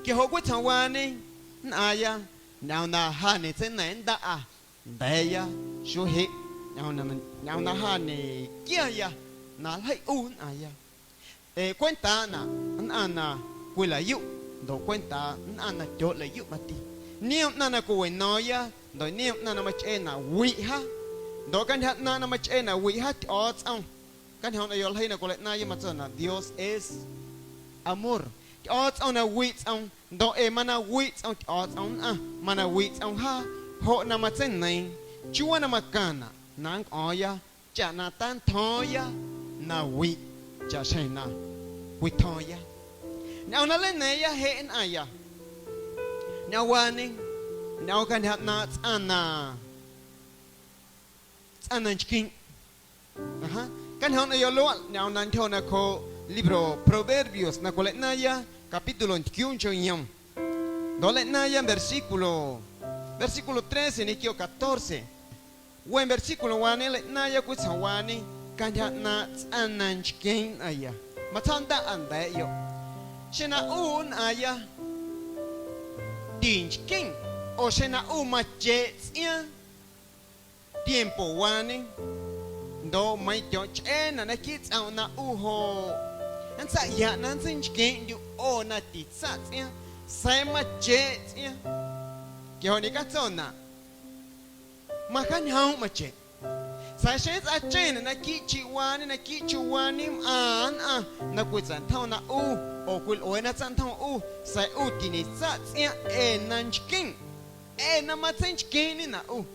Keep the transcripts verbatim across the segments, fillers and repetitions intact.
Quia joꞌ cwitsjo̱o̱waañe nnꞌaaⁿya ñꞌoom na ja ñeꞌtseineiⁿ nndaꞌa nda̱a̱ya, xuee jeꞌ ñꞌoom na, ñꞌoom na ja ñequiaya na nljeiꞌ ꞌu nnꞌaaⁿya. Ee cwentaaꞌnaꞌ nnꞌaⁿ na cwilaꞌyuꞌ ndoꞌ cwentaaꞌ nnꞌaⁿ na tyooꞌlaꞌyuꞌ mati. Niom ꞌnaⁿ na cwiwino̱o̱ⁿya ndoꞌ niom ꞌnaⁿ na machꞌeenaꞌ wiꞌ jaa. Ndoꞌ cantyja ꞌnaaⁿꞌ na machꞌeenaꞌ wiꞌ jaa Tyꞌo̱o̱tsꞌom, cañjoomꞌ na yoꞌ ljeii na cwilaꞌnaaⁿya matsonaꞌ Dios es amor. Tyꞌo̱o̱tsꞌom na wiꞌ tsꞌoom, ndoꞌ ee mana wiꞌ tsꞌom Tyꞌo̱o̱tsꞌom nnꞌaⁿ, mana wiꞌ tsꞌom jaa, joꞌ na matseineiiⁿ chuaa na macaⁿnaꞌ na nncꞌo̱o̱ⁿya chaꞌ na tantyjo̱o̱ⁿya na wiꞌ chaꞌxjeⁿ na cwitjo̱o̱ⁿya. Ñꞌoom na nleina̱a̱ⁿya jeꞌ nnꞌaⁿya, ñꞌoomwaañe, ñꞌoom cantyja ꞌnaaⁿꞌ tsꞌaⁿ na, tsꞌaⁿ na nchqueⁿꞌ. Ajá. Cañjoomꞌ na yoꞌ luaꞌ ñꞌoom na ntyjo nacjooꞌ libro Proverbios na cwilaꞌnaaⁿya capítulo ntquiuuncho yom. Ndoꞌ nleꞌnaaⁿya versículo, versículo trece ñequio catorce. We versículowaañe nleiꞌnaaⁿya cwitsjo̱o̱waañe cantyja ꞌnaaⁿꞌ tsꞌaⁿ na nchqueeⁿ nnꞌaⁿya. Matsjo̱ꞌ nndaꞌa nda̱a̱ꞌyoꞌ. Xeⁿ na ꞌu nnꞌaaⁿya tinchqueⁿ, oo xeⁿ na ꞌu macheꞌ tsꞌiaaⁿ tiempowaañe, ndoꞌ meiiⁿ tyochꞌeenaꞌ naquiiꞌ tsꞌomꞌ na ꞌu joꞌ nntsaꞌyaꞌ na nntseinchqueeⁿꞌndyuꞌ ꞌo na titsaꞌ tsꞌiaaⁿ, sa̱a̱ macheꞌ tsꞌiaaⁿ. Quia joꞌ ñecatsonaꞌ, macañjoomꞌ macheꞌ. Sa̱a̱ xeⁿ nntsꞌaacheⁿnaꞌ naquiiꞌ chiꞌwaañe, naquiiꞌ chuwaañe mꞌaⁿ nnꞌaⁿ na cwitsa̱ꞌntjom na ꞌu oo cwilꞌueeꞌ na tsaꞌntjom ꞌu, sa̱a̱ ꞌu tiñetsaꞌ tsꞌiaaⁿ ee na nchqueⁿ, ee na matseinchqueeⁿꞌñenaꞌ ꞌu.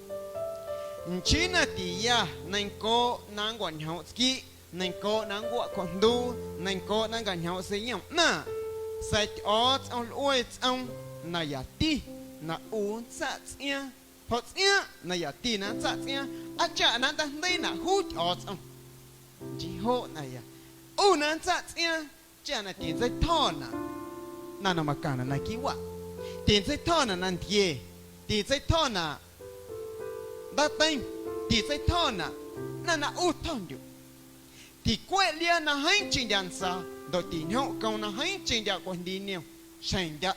Nchii na tiya neiⁿncooꞌ na nncwañjoomꞌ tsquiꞌ, neiⁿncooꞌ na nncuaꞌ cjo̱ꞌjnduu, neiⁿncooꞌ na nncwañjoomꞌ seiꞌyom ꞌnaaⁿꞌ, sa̱a̱ Tyꞌo̱o̱tsꞌom lꞌue tsꞌoom na yati na ꞌu nntsaꞌ tsꞌiaaⁿ. Joꞌ tsꞌiaaⁿꞌ na yati na nntsaꞌ tsꞌiaaⁿ, aa chaꞌ na nnteijndeiinaꞌ juu Tyꞌo̱o̱tsꞌom. Nchii joꞌ naya, ꞌu na nntsaꞌ tsꞌiaaⁿ chaꞌ na tintseitjo̱naꞌ ꞌnaⁿ na macaⁿnaꞌ naquiiꞌ waꞌ, tintseitjo̱naꞌ nantquie, tintseitjo̱naꞌ ndaateiⁿ, tintseitjo̱naꞌ ꞌnaⁿ na ꞌu tjo̱ndyuꞌ. Ticueꞌ liaa na jeeⁿcheⁿndyaꞌ ntsa, ndoꞌ tiñjomꞌ coom na jeeⁿcheⁿndyaꞌ cwajndii niom xjeⁿndyaꞌ.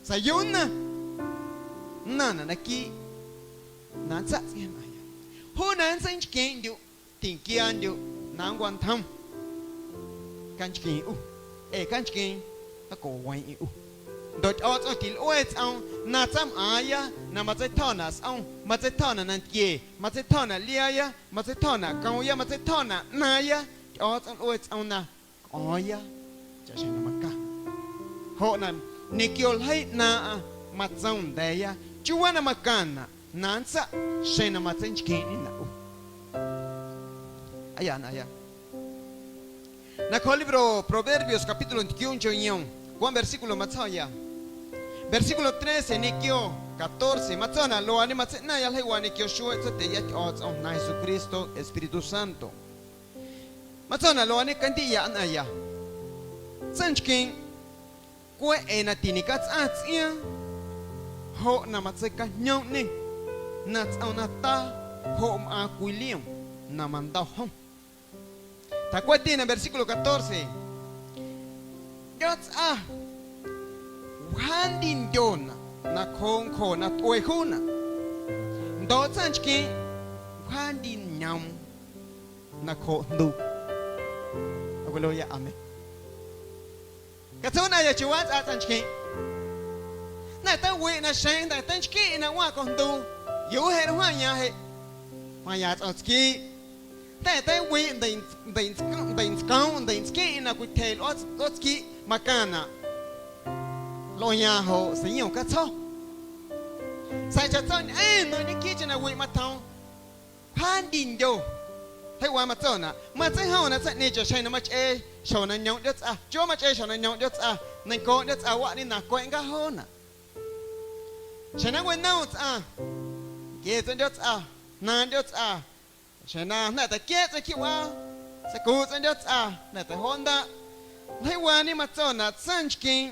Sa̱a̱ yuu nnaⁿ, nnaⁿnaꞌ naquiiꞌ na nntsaꞌ tsꞌiaaⁿ nnꞌaⁿya. Juu na nntseinchqueeⁿꞌndyuꞌ, tinquiaandyuꞌ na nncwantjom canchqueeⁿ ꞌu, ee canchqueeⁿ ncoꞌweeⁿꞌeⁿ ꞌu. Ndoꞌ Tyꞌo̱o̱tsꞌom tilꞌue tsꞌoom na tsaamꞌaaⁿya na matseitjo̱naꞌ sꞌom, matseitjo̱naꞌ nantquie, matseitjo̱naꞌ liaaya, matseitjo̱naꞌ coomya, matseitjo̱naꞌ ꞌnaaⁿya. Tyꞌo̱o̱tsꞌom lꞌue tsꞌoom na cꞌo̱o̱ⁿya chaꞌxjeⁿ na macaⁿnaꞌ. Joꞌ na ñequio ljeii ꞌnaaⁿꞌaⁿ matsoom nda̱a̱ya chiuu na macaⁿnaꞌ na nntsaꞌ xeⁿ na matseinchqueeⁿꞌñenaꞌ ꞌu. Aya na ya. Nacjooꞌ libro Proverbios capítulo ntquiuuncho yom, cwaꞌ versículo matsjo̱ya. Versículo trece ñequio catorce matsonaꞌ luaañe, matseiꞌnaⁿya ljeiiwaa ñequio xueeꞌ tsaⁿtyeya Tyꞌo̱o̱tsꞌom na Jesucristo Espíritu Santo. Matsonaꞌ luaañe, candiꞌya nnꞌaⁿya, tsaⁿnchqueeⁿ cweꞌ ee na tiñecatsꞌaⁿ tsꞌiaaⁿ, joꞌ na matseicajñoomꞌñê na tsꞌoom na taa joꞌ mꞌaaⁿ cwii liom na mandau jom. Tjacueetina versículo catorce. ꞌDyootsꞌa wjaandiindyonaꞌ nacjooꞌ ncjo na tꞌue juunaꞌ, ndoꞌ tsaⁿnchqueeⁿ wjaandiiñoom nacjooꞌ jnduu. Aleluya, amén. Catsuuꞌ nnꞌaⁿya chiuu nntsꞌaa tsꞌaⁿ nchqueⁿꞌ. Jnda̱ teiwiꞌ naxeeⁿ, jnda̱ teinchqueⁿꞌ na waⁿ cojnduu. ¿Yuu jeꞌ na wjaⁿya jeꞌ? Wjaⁿya tsꞌom tsquiꞌ. Jnda̱ teiwiꞌ ndeiꞌ, ndeiꞌ, ndeiꞌntscoomꞌ, ndeiꞌntsqueⁿꞌ na cwityje lꞌots-, lꞌotsquiꞌ macaⁿnaꞌ. Lꞌueya joꞌ seiꞌyom catsjo̱. Sa̱a̱ chaꞌtsoñꞌeⁿ nmeiⁿꞌ ñequiiꞌcheⁿ na wiꞌ matjoom. Wjaandiindyo. Jeeⁿ waa matsonaꞌ, matseijomnaꞌ tsaⁿꞌñeeⁿ chaꞌxjeⁿ na machꞌee xjo na ñoomꞌ ꞌdyotsꞌa. ¿Chiuu machꞌee xjo na ñoomꞌ ꞌdyotsꞌa? Neiⁿncooꞌ ꞌdyotsꞌa waꞌñe na cweꞌ nncajoonaꞌ. Xjeⁿ na nncwanoom tsꞌaⁿ, nquie tsꞌaⁿ ꞌdyotsꞌa, jnaaⁿ ꞌdyotsꞌa. Xjeⁿ na jnda̱ teiquieeꞌ tsꞌaⁿ quiiꞌ wꞌaa, seicuuꞌ tsꞌaⁿ ꞌdyotsꞌa, jnda̱ teijo̱ndaꞌ. Jeeⁿ waañe matsonaꞌ tsaⁿnchqueeⁿ.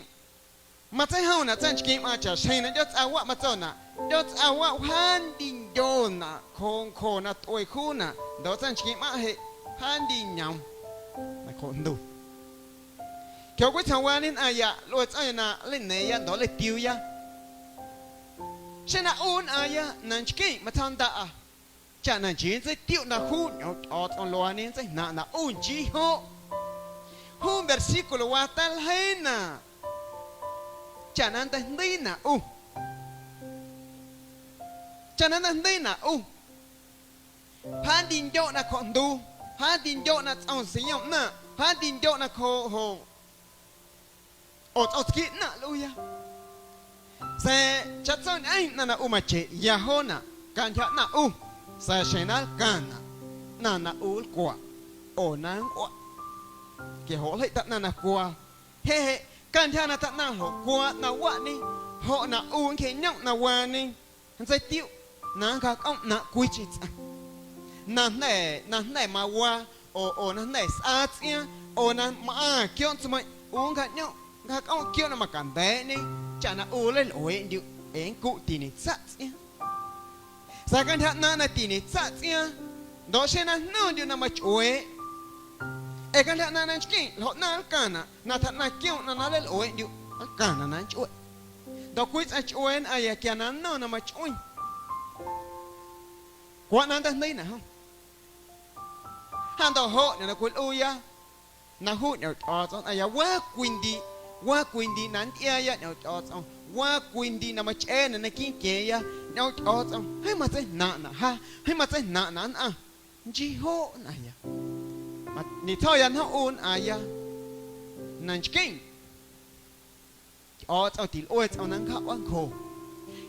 Matseijomnaꞌ tsaⁿnchqueeⁿꞌmꞌaaⁿ chaꞌxjeⁿ na ꞌdyotsꞌa waꞌ matsonaꞌ, ꞌdyotsꞌa waꞌ wjaandiindyonaꞌ nacjooꞌ ncjo na tꞌue juunaꞌ, ndoꞌ tsaⁿnchqueeⁿꞌmꞌaⁿꞌ jeꞌ wjaandiiñoom nacjooꞌ jnduu. Tyocwitsjoomwaañe nnꞌaⁿya, nlꞌue tsꞌo̱ⁿya na nleiñꞌeⁿya ndoꞌ nleitiuuya. Xeⁿ na ꞌu nnꞌaaⁿya na nchqueⁿꞌ matsjo̱ꞌ ndaꞌa, chaꞌ na nchii nntseitiuꞌ na juu ñꞌoomꞌ Tyꞌo̱o̱tsꞌom luaañe nntseijnaaⁿꞌnaꞌ ꞌu nchii joꞌ. Juu versículowa teiljeina chaꞌ na nnteijndeiinaꞌ ꞌu. Chaꞌ na nnteijndeiinaꞌ ꞌu, jaa ndindyoꞌ nacjooꞌ jndu, jaa ndindyoꞌ na tsꞌom Sión ꞌnaⁿꞌ, jaa ndindyoꞌ nacjooꞌ joꞌ oo tsꞌom tsquiꞌ ꞌnaⁿꞌ nlꞌuuya. Sa̱a̱ chaꞌtsoñꞌeⁿ ꞌnaⁿ na ꞌu macheꞌya joonaꞌ cantyja ꞌnaⁿ ꞌu, sa̱a̱ xjeⁿ na nlcaⁿnaꞌ ꞌnaⁿ na ꞌu nlcwaꞌ oo na nncꞌuaꞌ, quia joꞌ jleiꞌ tjaꞌnaⁿ na cwaa. Jeꞌ jeꞌ cantyja na tjaꞌnaⁿ ljoꞌ cwaa na waꞌñe, joꞌ na ꞌu nncjeꞌñomꞌ na waañe, nntseitiuꞌ na nncjaacꞌomꞌ ꞌnaaⁿꞌ cwiicheⁿ tsꞌaⁿ na jnda̱, na jnda̱ mawaa, oo, oo na jnda̱ sꞌaa tsꞌiaaⁿ, oo na mꞌaⁿ quiooꞌ ntsmeiⁿꞌ, ꞌu nncjañꞌomꞌ, nncjaacꞌomꞌ quiooꞌ na macanda̱a̱ꞌñe chaꞌ na ꞌu nleilꞌueeꞌndyuꞌ ee nncuꞌ tiñetsaꞌ tsꞌiaaⁿ. Sa̱a̱ cantyja ꞌnaaⁿꞌ na tiñetsaꞌ tsꞌiaaⁿ, ndoꞌ xeⁿ na jno̱ⁿndyuꞌ na machꞌueeꞌ, ee cantyja ꞌnaaⁿꞌ na nchqueⁿꞌ ljoꞌ ꞌnaⁿ nlcaⁿnaꞌ na tjaꞌnaⁿ quiooꞌ na nleilꞌueeꞌndyuꞌ, nlcaⁿnaꞌ na nchꞌueeꞌ. Ndoꞌ cwii tsꞌaⁿ chꞌuee nnꞌaⁿya quia na nno̱ⁿ na machꞌueⁿ, cwaꞌ na nnteijndeiinaꞌ jom. Jaa ndoꞌ joꞌ ñꞌoom na cwilꞌuuya na juu ñꞌoomꞌ Tyꞌo̱o̱tsꞌom nnꞌaⁿya waa cwii ndiiꞌ, waa cwii ndiiꞌ na nntyꞌiaaya ñꞌoomꞌ Tyꞌo̱o̱tsꞌom, waa cwii ndiiꞌ na machꞌeenaꞌ naquiiꞌ nqueeⁿya ñꞌoomꞌ Tyꞌo̱o̱tsꞌom, jeeⁿ matseijnaaⁿꞌnaꞌ jaa, jeeⁿ matseijnaaⁿꞌnaꞌ nnꞌaⁿ nchii joꞌ nnꞌaⁿya. Ma-, ñetsjo̱ya nnom ꞌu nnꞌaaⁿya na nchqueⁿ. Tyꞌo̱o̱tsꞌom tilꞌue tsꞌoom na nncjaꞌ wꞌaancjo.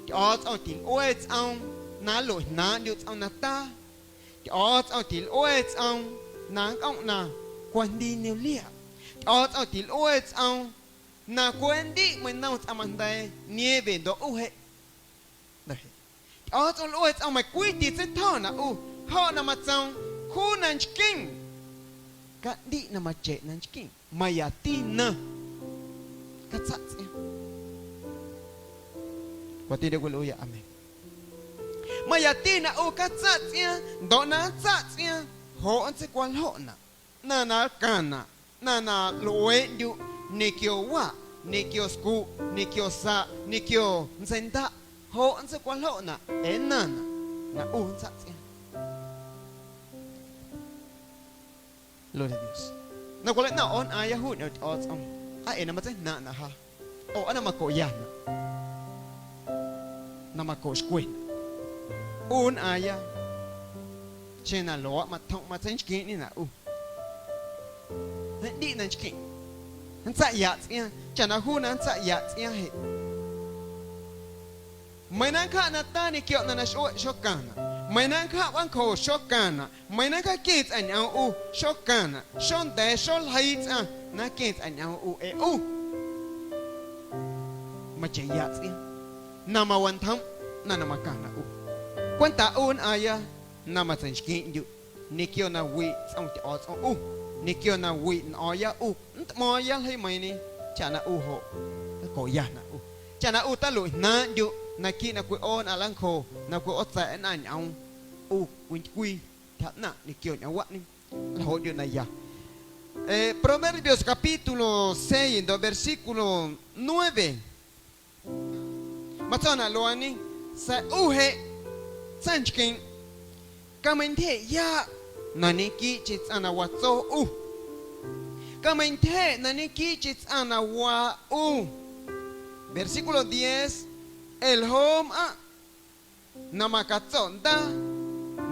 Tyꞌo̱o̱tsꞌom tilꞌue tsꞌoom na nluiꞌjnaaⁿꞌndyuꞌ tsꞌoom na taa. Tyꞌo̱o̱tsꞌom tilꞌue tsꞌoom na nncꞌomꞌ na cwajndii niomliaꞌ. Tyꞌo̱o̱tsꞌom tilꞌue tsꞌoom na cweꞌ nndiꞌ meiⁿnom tsꞌaⁿ majndeii nieve ndoꞌ ꞌu jeꞌ. Tyꞌo̱o̱tsꞌom lꞌue tsꞌoom meiⁿcwii titseitjo̱naꞌ ꞌu, joꞌ na matsoom juu na nchqueⁿ, caꞌndiꞌ na macheꞌ na nchqueⁿ. Mayati na catsaꞌ tsꞌiaaⁿ. Cwatindye cwilꞌuuyâ, amén. Mayati na ꞌu catsaꞌ tsꞌiaaⁿ, ndoꞌ na nntsaꞌ tsꞌiaaⁿ, joꞌ nntseicwaljoꞌnaꞌ ꞌnaⁿ na nlcaⁿnaꞌ, ꞌnaⁿ na lꞌueeꞌndyuꞌ ñequio waꞌ, ñequio scuꞌ, ñequio saꞌ, ñequio ntseindaꞌ, joꞌ nntseicwaljoꞌnaꞌ ee nnaⁿnaꞌ na ꞌu nntsaꞌ tsꞌiaaⁿ. Gloria a Dios. Na cwilaꞌno̱ⁿꞌ ꞌo nnꞌaaⁿya juu ñꞌoomꞌ Tyꞌo̱o̱tsꞌom, aa ee na matseijnaaⁿꞌnaꞌ ja, oo aa na macoꞌyanaꞌ, na macoꞌxcwenaꞌ. ꞌU nnꞌaaⁿya, xeⁿ na luaaꞌ matjomꞌ matseinchqueⁿꞌñenaꞌ ꞌu. Jndiꞌ na nchqueⁿꞌ, nntsaꞌyaꞌ tsꞌiaaⁿ, chaꞌ na juu na nntsaꞌyaꞌ tsꞌiaaⁿ jeꞌ. Meiiⁿ na nncjaꞌ na taa ñequio ꞌnaⁿ na xueꞌ xocaⁿnaꞌ, meiiⁿ na nncjaꞌ wꞌaancjo xocaⁿnaꞌ, meiiⁿ na nncjaqueⁿ tsꞌaⁿ ñꞌoom ꞌu xocaⁿnaꞌ, xonda̱a̱ xoljeii tsꞌaⁿ na nqueⁿ tsꞌaⁿ ñꞌoom ꞌu ee ꞌu macheꞌyaꞌ tsꞌiaaⁿ na mawantyjomꞌ ꞌnaⁿ na macaⁿnaꞌ ꞌu. Cwenta ꞌu nnꞌaaⁿya na matseinchqueⁿꞌndyuꞌ ñequio na wiꞌ tsꞌom Tyꞌo̱o̱tsꞌom ꞌu, ñequio na wiꞌ nꞌo̱o̱ⁿya ꞌu ntꞌmo̱o̱ⁿya ljeimeiiⁿñe, chaꞌ na ꞌu joꞌ nlcoꞌyanaꞌ ꞌu, chaꞌ na ꞌu taluiꞌjnaaⁿꞌndyuꞌ naquiiꞌ na cwiꞌoo nnꞌaⁿ lancjo, na cwiꞌootsa̱ꞌ nnꞌaⁿ ñꞌoom, ꞌu cwintycwii ntyjaꞌnaⁿꞌ ñequio ñꞌoomwaꞌñe. Ljoꞌndyuꞌ na ya. Eh, Proverbios capítulo seis ndoꞌ versículo nueve. Matsonaꞌ luaañe: Sa̱a̱ ꞌu jeꞌ, tsaⁿnchqueⁿꞌ, cameintyjeꞌyaꞌ na ñequiiꞌcheⁿ tsꞌaⁿ na watso ꞌu. Cameintyjeꞌ na ñequiiꞌcheⁿ tsꞌaⁿ na waa ꞌu. Versículo diez: Ee ljoꞌ mꞌaⁿꞌ na macatsoꞌ ndaa,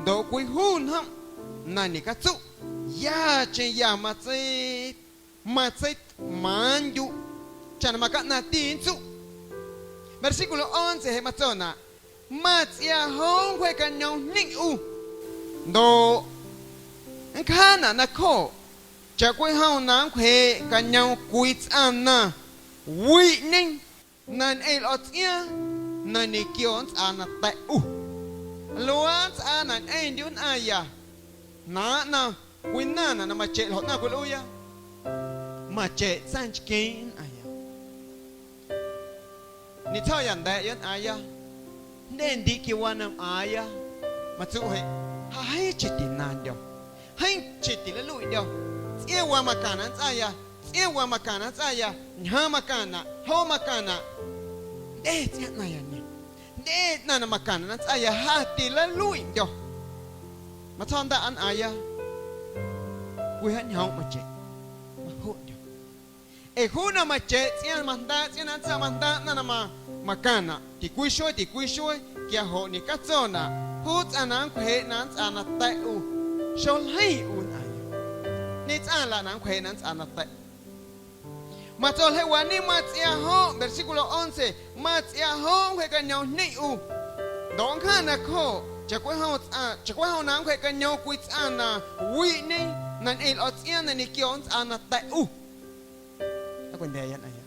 ndoꞌ cwijuu njomꞌ na ñecatsuꞌ, yacheⁿ ya matsei, matseitꞌmaaⁿꞌndyuꞌ chaꞌ na macaꞌnaⁿti nntsuꞌ. Versículo once jeꞌ matsonaꞌ: Matsꞌia joom nncwjeeꞌcañoom jñeⁿꞌ ꞌu, ndoꞌ nncjaanaꞌ nacjooꞌ chaꞌcwijom na nncwjeeꞌcañoom cwii tsꞌaⁿ na wiꞌñe. Na ñꞌeⁿ lꞌo̱tsꞌiaaⁿ na ñequio nntsꞌaa na ta̱ꞌ ꞌu. Luaaꞌ nntsꞌaa na ñꞌeⁿndyuꞌ nnꞌaⁿya na nnaⁿ cwinaⁿnaꞌ na macheꞌ ljoꞌ ꞌnaⁿ cwilꞌuuya. Macheꞌ tsaⁿnchqueeⁿ nnꞌaⁿya. Ñetsjo̱ya nda̱a̱ꞌyoꞌ nnꞌaaⁿya, jndye ndiiꞌ quiawaa na mꞌaaⁿya, matsuꞌ jeꞌ, ja jeeⁿcheⁿ tinaaⁿndyo̱, jeeⁿcheⁿ tileiluiꞌndyo̱. Tsꞌiaaⁿwaa macaⁿnaꞌ nntsꞌaaya, Tsꞌiaaⁿwaa macaⁿnaꞌ na nntsꞌaaya, ñjaaⁿ macaⁿnaꞌ, joo macaⁿnaꞌ. Jndye tsꞌiaaⁿ ꞌnaⁿya niom. Jndye ꞌnaⁿ na macaⁿnaꞌ na nntsꞌaaya, ja tileiluiꞌndyo̱. Matsjo̱ꞌ ndaꞌ nnꞌaaⁿya, cwijañjoomꞌ macheꞌ. Majoꞌndyo̱. Ee juu na macheꞌ tsꞌiaaⁿ, majndaaꞌ tsꞌiaaⁿ na nntsaꞌ, majndaaꞌ ꞌnaⁿ na ma-, macaⁿnaꞌ, ticwii xuee, ticwii xuee, quia joꞌ ñecatsonaꞌ juu tsꞌaⁿ na nncwjeeꞌ na nntsꞌaa na ta̱ꞌ ꞌu, xoljeⁿ ꞌu nnꞌaaⁿya. Ñetsꞌaⁿ laꞌ na nncwjeeꞌ na nntsꞌaa na ta̱ꞌ. Matso ljeii wañe, matsꞌia joꞌ, versículo once, matsꞌia joꞌ nncwjeeꞌcañoom jñeⁿꞌ ꞌu. Ndoꞌ nncjaⁿ nacjooꞌ, chaꞌcwijom tsꞌaⁿ, chaꞌcwijom na nncwjeeꞌcañoom cwii tsꞌaⁿ na wiꞌñe, na ñꞌeⁿ lꞌo̱tsꞌiaaⁿ na ñequio nntsꞌaa na ta̱ꞌ ꞌu. Aa cwindya̱a̱ya nnꞌaⁿya.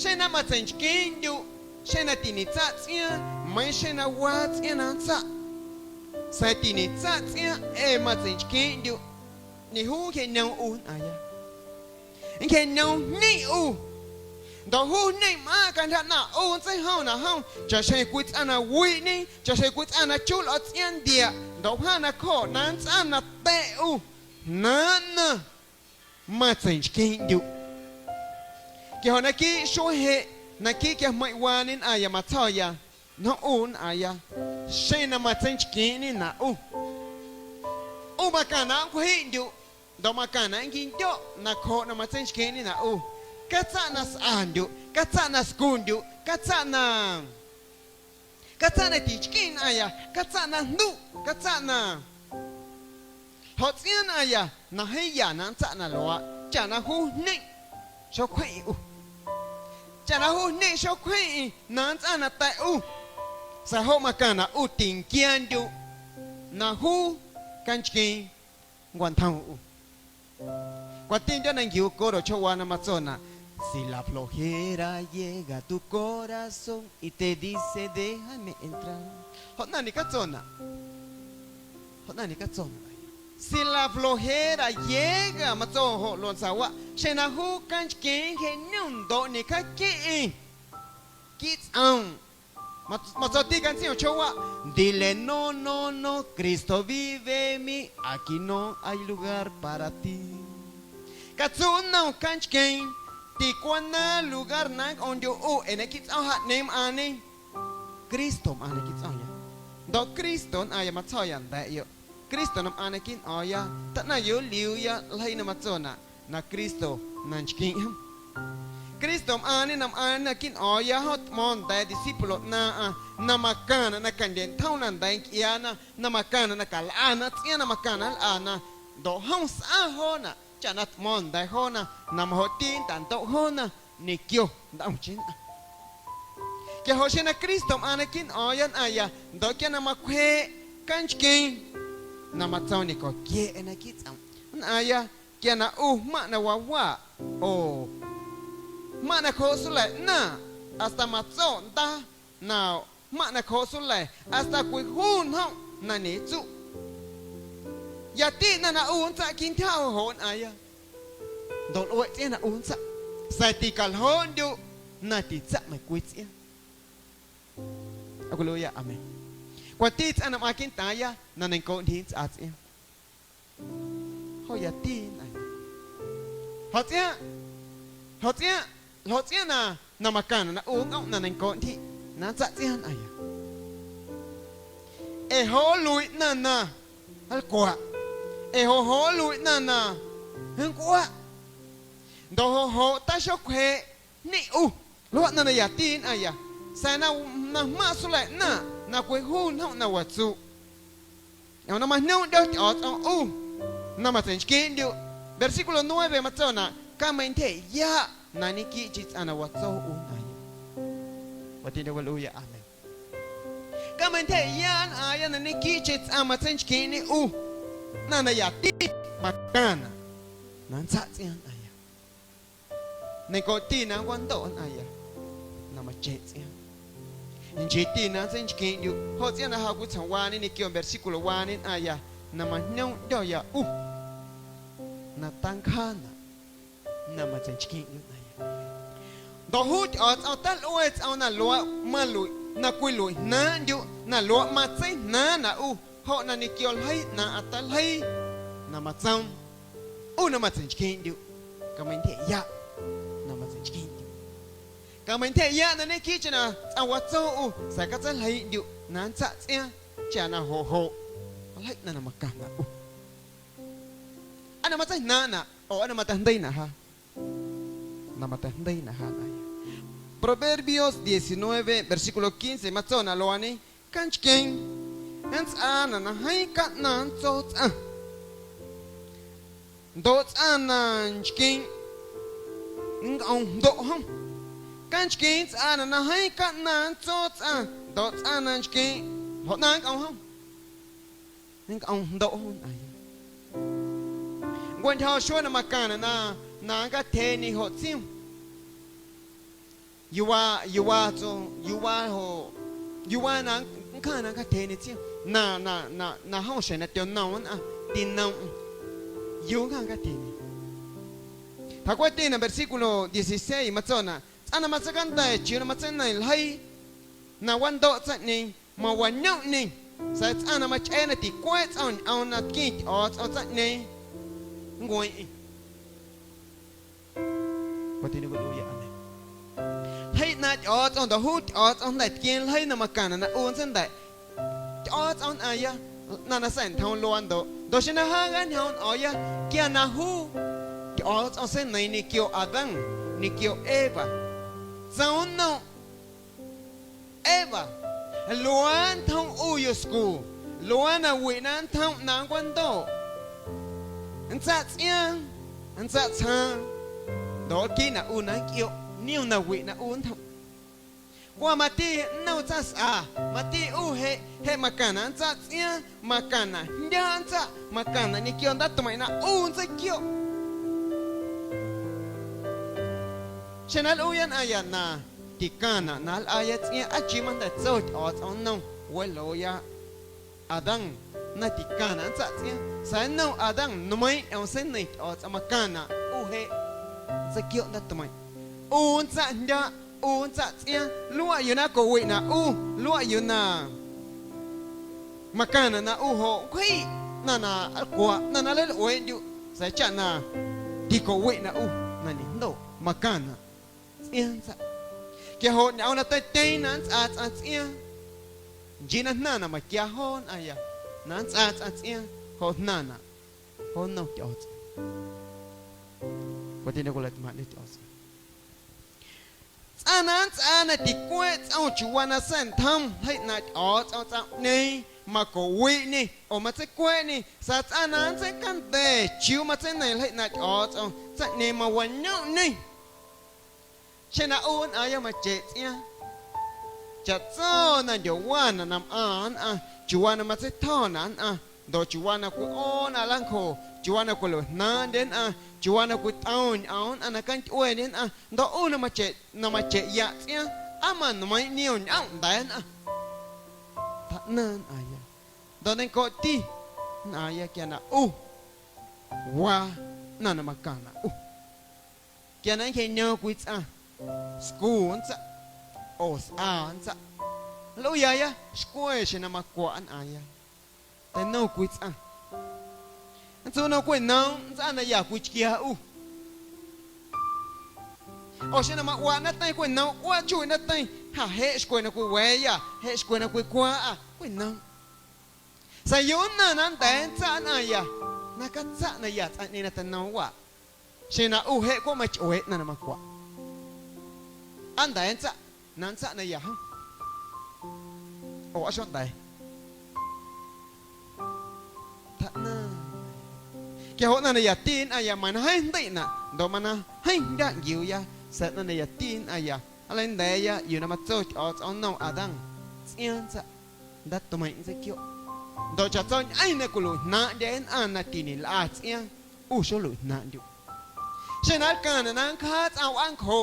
Xeⁿ na matseinchqueeⁿꞌndyuꞌ, xeⁿ na tiñetsaꞌ tsꞌiaaⁿ, meiiⁿ xeⁿ na waa tsꞌiaaⁿ na nntsaꞌ, sa̱a̱ tiñetsaꞌ tsꞌiaaⁿ ee matseinchqueeⁿꞌndyuꞌ, ñejuu nncjeꞌñoom ꞌu nnꞌaaⁿya. Nncjeꞌñoom jñeⁿꞌ ꞌu. Ndoꞌ juu jñeⁿꞌ mꞌaaⁿꞌ cantyja ꞌnaaⁿꞌ ꞌu nntseijomnaꞌ jom chaꞌxjeⁿ cwii tsꞌaⁿ na wiꞌñe, chaꞌxjeⁿ cwii tsꞌaⁿ na chuu lꞌo̱tsꞌiaaⁿ ndiaꞌ, ndoꞌ wjaⁿ nacjooꞌ na nntsꞌaa na ta̱ꞌ ꞌu, jnaaⁿꞌ naⁿ matseinchqueeⁿꞌndyuꞌ. Quia joꞌ naquiiꞌ xuee jeꞌ, naquiiꞌ quia jmeiⁿꞌ waañe nnꞌaⁿya matsjo̱ya, ñjom ꞌu nnꞌaaⁿya, xeⁿ na matseinchqueeⁿꞌñenaꞌ ꞌu, ꞌu macaⁿnaꞌ nncwjiꞌndyuꞌ, ndoꞌ macaⁿnaꞌ nquindyo̱ꞌ nacjooꞌ na matseinchqueeⁿꞌñenaꞌ ꞌu. Catsaꞌ na sꞌandyuꞌ, catsaꞌ na scuꞌndyuꞌ, catsaꞌ na, catsaꞌ na tichqueⁿ nnꞌaⁿya, catsaꞌ na jnduꞌ, catsaꞌ na, ljoꞌ tsꞌiaaⁿ nnꞌaⁿya na jeeⁿ ya na nntsaꞌ na luaaꞌ, chaꞌ na juu jñeⁿꞌ xocwjeⁿꞌeⁿ ꞌu. Chaꞌ na juu jñeⁿꞌ xocwjeⁿꞌeⁿ na nntsꞌaa na ta̱ꞌ ꞌu, sa̱a̱ joꞌ macaⁿnaꞌ ꞌu tinquiaandyuꞌ na juu canchqueeⁿ nncwantjoom ꞌu. Cwatindyo̱ na nquiu coro chjooꞌwaa na matsonaꞌ: Si la flojera llega a tu corazón y te dice: "Déjame entrar." Joꞌ ꞌnaⁿ ñecatsonaꞌ. Joꞌ ꞌnaⁿ ñecatsonaꞌ. Si la flojera llega, matso joꞌ luaꞌ ntsawaꞌ, xeⁿ na juu canchqueeⁿ nncjeꞌñom ndoꞌ ñecjaaqueⁿꞌeⁿ quiiꞌ tsꞌoom. Mat-, matsoti cantsiom chjoowaꞌ: "Dile no, no, no, Cristo vive en mí, aquí no hay lugar para ti." Catsuꞌ nnom canchqueeⁿ: "Ticwanaaⁿ lugar na nncꞌoondyuꞌ ꞌu, ee naquiiꞌ tsꞌoom jaꞌñeeⁿ mꞌaaⁿñe." Cristo mꞌaaⁿ naquiiꞌ tsꞌoomya. Ndoꞌ Cristo nnꞌaⁿya matsjo̱ya nda̱a̱ꞌyoꞌ. Cristo na mꞌaaⁿ naquiiꞌ nꞌo̱o̱ⁿya, taꞌnaⁿ yoꞌ nliuuya ljeii na matsonaꞌ na Cristo na nchquiiⁿꞌ jom. Cristo mꞌaaⁿñe na mꞌaaⁿñe naquiiꞌ nꞌo̱o̱ⁿya, jom tꞌmo̱o̱ⁿ nda̱a̱ discípulo ꞌnaaⁿꞌaⁿ na macaⁿnaꞌ na candyeꞌntjom na nda̱a̱ ncꞌiaana, na macaⁿnaꞌ na calꞌana tsꞌiaaⁿ na macaⁿnaꞌ nlꞌana, ndoꞌ jom sꞌaⁿ joonaꞌ chaꞌ na tꞌmo̱o̱ⁿ nda̱a̱ joona na majoꞌti nntaꞌndoꞌ joona ñequio ntꞌomcheⁿ nnꞌaⁿ. Quia joꞌ xeⁿ na Cristo mꞌaaⁿ naquiiꞌ nꞌo̱o̱ⁿya nnꞌaⁿya, ndoꞌ quia na macwjeeꞌ canchqueeⁿ na matsoom ñeꞌcooquieꞌ naquiiꞌ tsꞌomꞌ nnꞌaaⁿya, quia na ꞌu jmaⁿꞌ na wawaaꞌ, oo jmaⁿꞌ na cjooꞌ sula̱ꞌ ꞌnaaⁿꞌ, hasta matsoꞌ ndaa na jmaⁿꞌ na cjooꞌ sula̱ꞌ, hasta cwijuu njomꞌ na ñetsuꞌ. Yati ꞌnaⁿ na ꞌu nntsaꞌ quintyja joꞌ joꞌ nnꞌaaⁿya, ndoꞌ lꞌueꞌ tsꞌiaaⁿ na ꞌu nntsaꞌ, sa̱a̱ ticaljooꞌndyuꞌ na titsaꞌ meiⁿcwii tsꞌiaaⁿ. Aleluya, amén. Cwati tsꞌaⁿ na mꞌaaⁿ quiiꞌntaaⁿya na neiⁿncooꞌ ntyji nntsꞌaa tsꞌiaaⁿ. Joyati nnꞌaⁿya. Ljoꞌ tsꞌiaaⁿ, ljoꞌ tsꞌiaaⁿ, ljoꞌ tsꞌiaaⁿ na, na macaⁿnaꞌ na ꞌu nncꞌomꞌ na neiⁿncooꞌ ntyjiꞌ na nntsaꞌ tsꞌiaaⁿ nnꞌaⁿya. Ee joꞌ nluiꞌ ꞌnaⁿ na nlcwaꞌ, ee joꞌ joꞌ nluiꞌ ꞌnaⁿ na nncꞌuaꞌ, ndoꞌ joꞌ joꞌ taxocwjeeꞌ jñeⁿꞌ ꞌu. Luaꞌ ꞌnaⁿ na yati nnꞌaⁿya, sa̱a̱ na, na jmaⁿꞌ sula̱ꞌ ꞌnaaⁿꞌ na cwijuu njomꞌ na watsuꞌ. Ñꞌoom na majñoomꞌndyo̱ Tyꞌo̱o̱tsꞌom ꞌu na matseinchqueeⁿꞌndyuꞌ. Versículo nueve matsonaꞌ: "Cameintyjeꞌyaꞌ na ñequiiꞌcheⁿ tsꞌaⁿ na watso ꞌu nnꞌaⁿya." Watindyo̱ waluꞌya, amén. Cameintyjeꞌyaꞌ nnꞌaaⁿya na ñequiiꞌcheⁿ tsꞌaⁿ matseinchqueeⁿꞌñe ꞌu, ꞌnaⁿ na yati macaⁿnaꞌ na nntsaꞌ tsꞌiaaⁿ nnꞌaⁿya. Neiⁿncoꞌti na nncwandoꞌ nnꞌaⁿya na macheⁿ tsꞌiaaⁿ. Nchiiti na nntseinchqueeⁿꞌndyuꞌ joꞌ tsꞌiaaⁿ na ja cwitsjoomwaañe ñequio versículowaañe nnꞌaⁿya na majñoomꞌndyo̱ya ꞌu na tanncjaanaꞌ na matseinchqueeⁿꞌndyuꞌ nnꞌaⁿya. Ndoꞌ juu Tyꞌo̱o̱tsꞌom talꞌue tsꞌoom na luaaꞌ maluiꞌ na cwiluiꞌjnaaⁿꞌndyuꞌ na luaaꞌ matseijnaaⁿnaꞌ ꞌu, joꞌ na ñequio ljeii ꞌnaaⁿꞌaⁿ taljeii na matsoom ꞌu na matseinchqueeⁿꞌndyuꞌ. Cameintyjeꞌyaꞌ na matseichꞌeeꞌndyuꞌ. Cameintyjeꞌyaꞌ na ñequiiꞌcheⁿ na tsꞌaⁿ watso ꞌu, sa̱a̱ catseiljiiꞌndyuꞌ na nntsaꞌ tsꞌiaaⁿ chaꞌ na joꞌ joꞌ. Maljeiꞌ ꞌnaⁿ na macaⁿnaꞌ ꞌu. Aa na matseijnaaⁿꞌnaꞌ oo aa na mateijndeiinaꞌ ja? Na mateijndeiinaꞌ ja nꞌomꞌya. Proverbios diecinueve, versículo quince matsonaꞌ luaañe: Canchqueeⁿ nntsꞌaanaꞌ na jeeⁿ caꞌnaⁿ nntso tsꞌaⁿ, ndoꞌ tsꞌaⁿ na nchqueeⁿ nncꞌom jndoꞌ jom. Canchqueeⁿ nntsꞌaanaꞌ na jeeⁿ caꞌnaⁿ nntso tsꞌaⁿ, ndoꞌ tsꞌaⁿ na nchqueeⁿ ljoꞌ na nncꞌom jom, nncꞌom jndoꞌ jom nꞌomꞌya. Nncwantyjo̱ xuee na macaⁿnaꞌ na, na nncjatyjeeⁿñe joꞌ tsioom. Yuu waa, yuu waa tso, yuu waa joꞌ, yuu waa na nncjaⁿ na nncjatyjeeⁿñe tsioom, na, na, na, na jom xjeⁿ na tyonom nnꞌaⁿ, tinomꞌm, ¿yuu nncjaⁿ nncjatyjeeⁿñe? Tjacueeꞌtina versículo dieciséis matsonaꞌ: Tsꞌaⁿ na matseicanda̱ chiuu na matseineiⁿ ljeii na wandoꞌ tsaⁿꞌñeeⁿ, mawañomꞌñê, sa̱a̱ tsꞌaⁿ na machꞌee na ticueeꞌ tsꞌom ñꞌoom na tqueⁿ Tyꞌo̱o̱tsꞌom tsaⁿꞌñeeⁿ, nncueeⁿꞌeⁿ. Cwatiñe cwiluiiya, amén. Ljeii ꞌnaaⁿꞌ Tyꞌo̱o̱tsꞌom ndoꞌ juu Tyꞌo̱o̱tsꞌom jnda̱ tqueⁿ ljeii na macaⁿnaꞌ na ꞌu nntseijnda̱ꞌ Tyꞌo̱o̱tsꞌom nnꞌaⁿya, ꞌnaⁿ na sa̱ꞌntjoom luaa ndoꞌ. Ndoꞌ xeⁿ na jaa nncjaañjoomꞌ nꞌo̱o̱ⁿya, quia na juu Tyꞌo̱o̱tsꞌom seineiiⁿ ñequio Adán ñequio Eva, tsoom nnom Eva: ¿Luaaꞌ nntjom ꞌu yuscu? ¿Luaaꞌ na wiꞌ na nntjomꞌ na nncwandoꞌ? Nntsaꞌ tsꞌiaaⁿ, nntsaꞌ tsjaaⁿ, ndoꞌ nlquiinaꞌ ꞌu na nncꞌioꞌ niom na wiꞌ na ꞌu nntjomꞌ. Cwa mati nnom tsaⁿsꞌa, mati ꞌu jeꞌ, jeꞌ macaⁿnaꞌ nntsaꞌ tsꞌiaaⁿ, macaⁿnaꞌ jndyaꞌ nntsaꞌ, macaⁿnaꞌ ñequio ndaatueⁿꞌ na ꞌu nntseicioꞌ. Xeⁿ na nlꞌuuya nnꞌaⁿya na ticaⁿnaꞌ na nlꞌaaya tsꞌiaaⁿ, aa nchii majnda̱ tso Tyꞌo̱o̱tsꞌom nnom welooꞌya Adán na ticaⁿnaꞌ nntsaꞌ tsꞌiaaⁿ, sa̱a̱ nnom Adán nmeiiⁿꞌ ñꞌoom seineiⁿ Tyꞌo̱o̱tsꞌom macaⁿnaꞌ ꞌu jeꞌ nntseicioꞌ ndaatueⁿꞌ, ꞌu nntsaꞌ jndyaꞌ, ꞌu nntsaꞌ tsꞌiaaⁿ, luaꞌ yuu na cowiꞌnaꞌ ꞌu, luaꞌ yuu na macaⁿnaꞌ na ꞌu joꞌ nncwjiꞌ ꞌnaⁿ na nlcwaꞌ, ꞌnaⁿ na nleilꞌueeꞌndyuꞌ, sa̱a̱ chaꞌ na ticowiꞌnaꞌ ꞌu na ñejndoꞌ, macaⁿnaꞌ tsꞌiaaⁿ nntsaꞌ. Quia joꞌ ñꞌoom na teityeeⁿ na nntsꞌaa tsꞌaⁿ tsꞌiaaⁿ, nchii na jnaⁿnaꞌ maquia joo nnꞌaⁿya na nntsꞌaa tsꞌaⁿ tsꞌiaaⁿ, joꞌ jnaⁿnaꞌ joo nnom Tyꞌo̱o̱tsꞌom. Cwatiñe cwilaꞌtꞌmaaⁿꞌñe Tyꞌo̱o̱tsꞌom. Tsꞌaⁿ na nntsꞌaa na ticueeꞌ tsꞌom chiuuwaa na sa̱ꞌntjom ljeii ꞌnaaⁿꞌ Tyꞌo̱o̱tsꞌom tsaⁿꞌñeeⁿ, macoꞌwiꞌñê oo matseicweeꞌñê, sa̱a̱ tsꞌaⁿ na nntseicanda̱ chiuu matseineiⁿ ljeii ꞌnaaⁿꞌ Tyꞌo̱o̱tsꞌom tsaⁿꞌñeeⁿ mawañomꞌñê. Xeⁿ na ꞌu nnꞌaaⁿya macheꞌ tsꞌiaaⁿ, chaꞌtso na ndyowanaꞌ na mꞌaaⁿ nnꞌaⁿ, chiuuwaa na matseitjo̱naꞌ nnꞌaⁿ, ndoꞌ chiuuwaa na cwiꞌoo na nlancjo, chiuuwaa na cwiluiꞌjnaaⁿꞌndye nnꞌaⁿ, chiuuwaa na cwitꞌom ñꞌoom nnꞌaⁿ na cantyꞌueendye nnꞌaⁿ, ndoꞌ ꞌu na macheꞌ, na macheꞌyaꞌ tsꞌiaaⁿ, aa manueiⁿꞌ niom ñꞌomꞌ nda̱a̱ nnꞌaⁿ. Tjaꞌnaⁿ nnꞌaⁿya, ndoꞌ neiⁿncoꞌti nnꞌaaⁿya quia na ꞌu waa ꞌnaⁿ na macaⁿnaꞌ ꞌu. Quia na nncjeꞌñoom cwii tsꞌaⁿ, scu nntsaꞌ oo sꞌa nntsaꞌ, nlꞌuuyaya xcwe xeⁿ na macwaꞌ nnꞌaaⁿya, teinom cwii tsꞌaⁿ. Nntsuꞌ na cweꞌ noomꞌ nntsꞌaa na ya cwichquia ꞌu. Oo xeⁿ na maꞌuaꞌ naⁿteiⁿ cweꞌ noomꞌ, ꞌuaꞌ chuiiꞌ naⁿteiⁿ, ja jeꞌ xcwe na cwiwa̱a̱ya, jeꞌ xcwe na cwicwaaꞌa, cweꞌ noomꞌ. Sa̱a̱ yuu nnaⁿ na nnda̱a̱ nntsaꞌ nnꞌaⁿya na catsaꞌ na ya tsꞌaⁿꞌñeeⁿ na teinom waꞌ, xeⁿ na ꞌu jeꞌ cweꞌ machꞌueeꞌ ꞌnaⁿ na macwaꞌ? Aa nda̱a̱ nntsaꞌ na nntsaꞌ na ya jom? Oo aa xonda̱a̱? Tjaꞌnaⁿ. Quia joꞌ ꞌnaⁿ na yati nnꞌaⁿya mana jeeⁿ jndeiꞌnaꞌ ndoꞌ mana jeeⁿ jndyaꞌ nquiuuya, sa̱a̱ ꞌnaⁿ na yati nnꞌaⁿya nleinda̱a̱ya yuu na matso Tyꞌo̱o̱tsꞌom nnom Adán: Tsꞌiaaⁿ nntsaꞌ, ndaatueⁿꞌ nntseicioꞌ. Ndoꞌ chaꞌtsoñꞌeⁿ na cwiluiꞌjnaaⁿꞌndye nnꞌaⁿ na tiñelꞌa tsꞌiaaⁿ, ꞌu xoluiꞌjnaaⁿꞌndyuꞌ. Xeⁿ na nlcaⁿnaꞌ na nncjaaꞌ tsꞌaⁿ wꞌaancjo,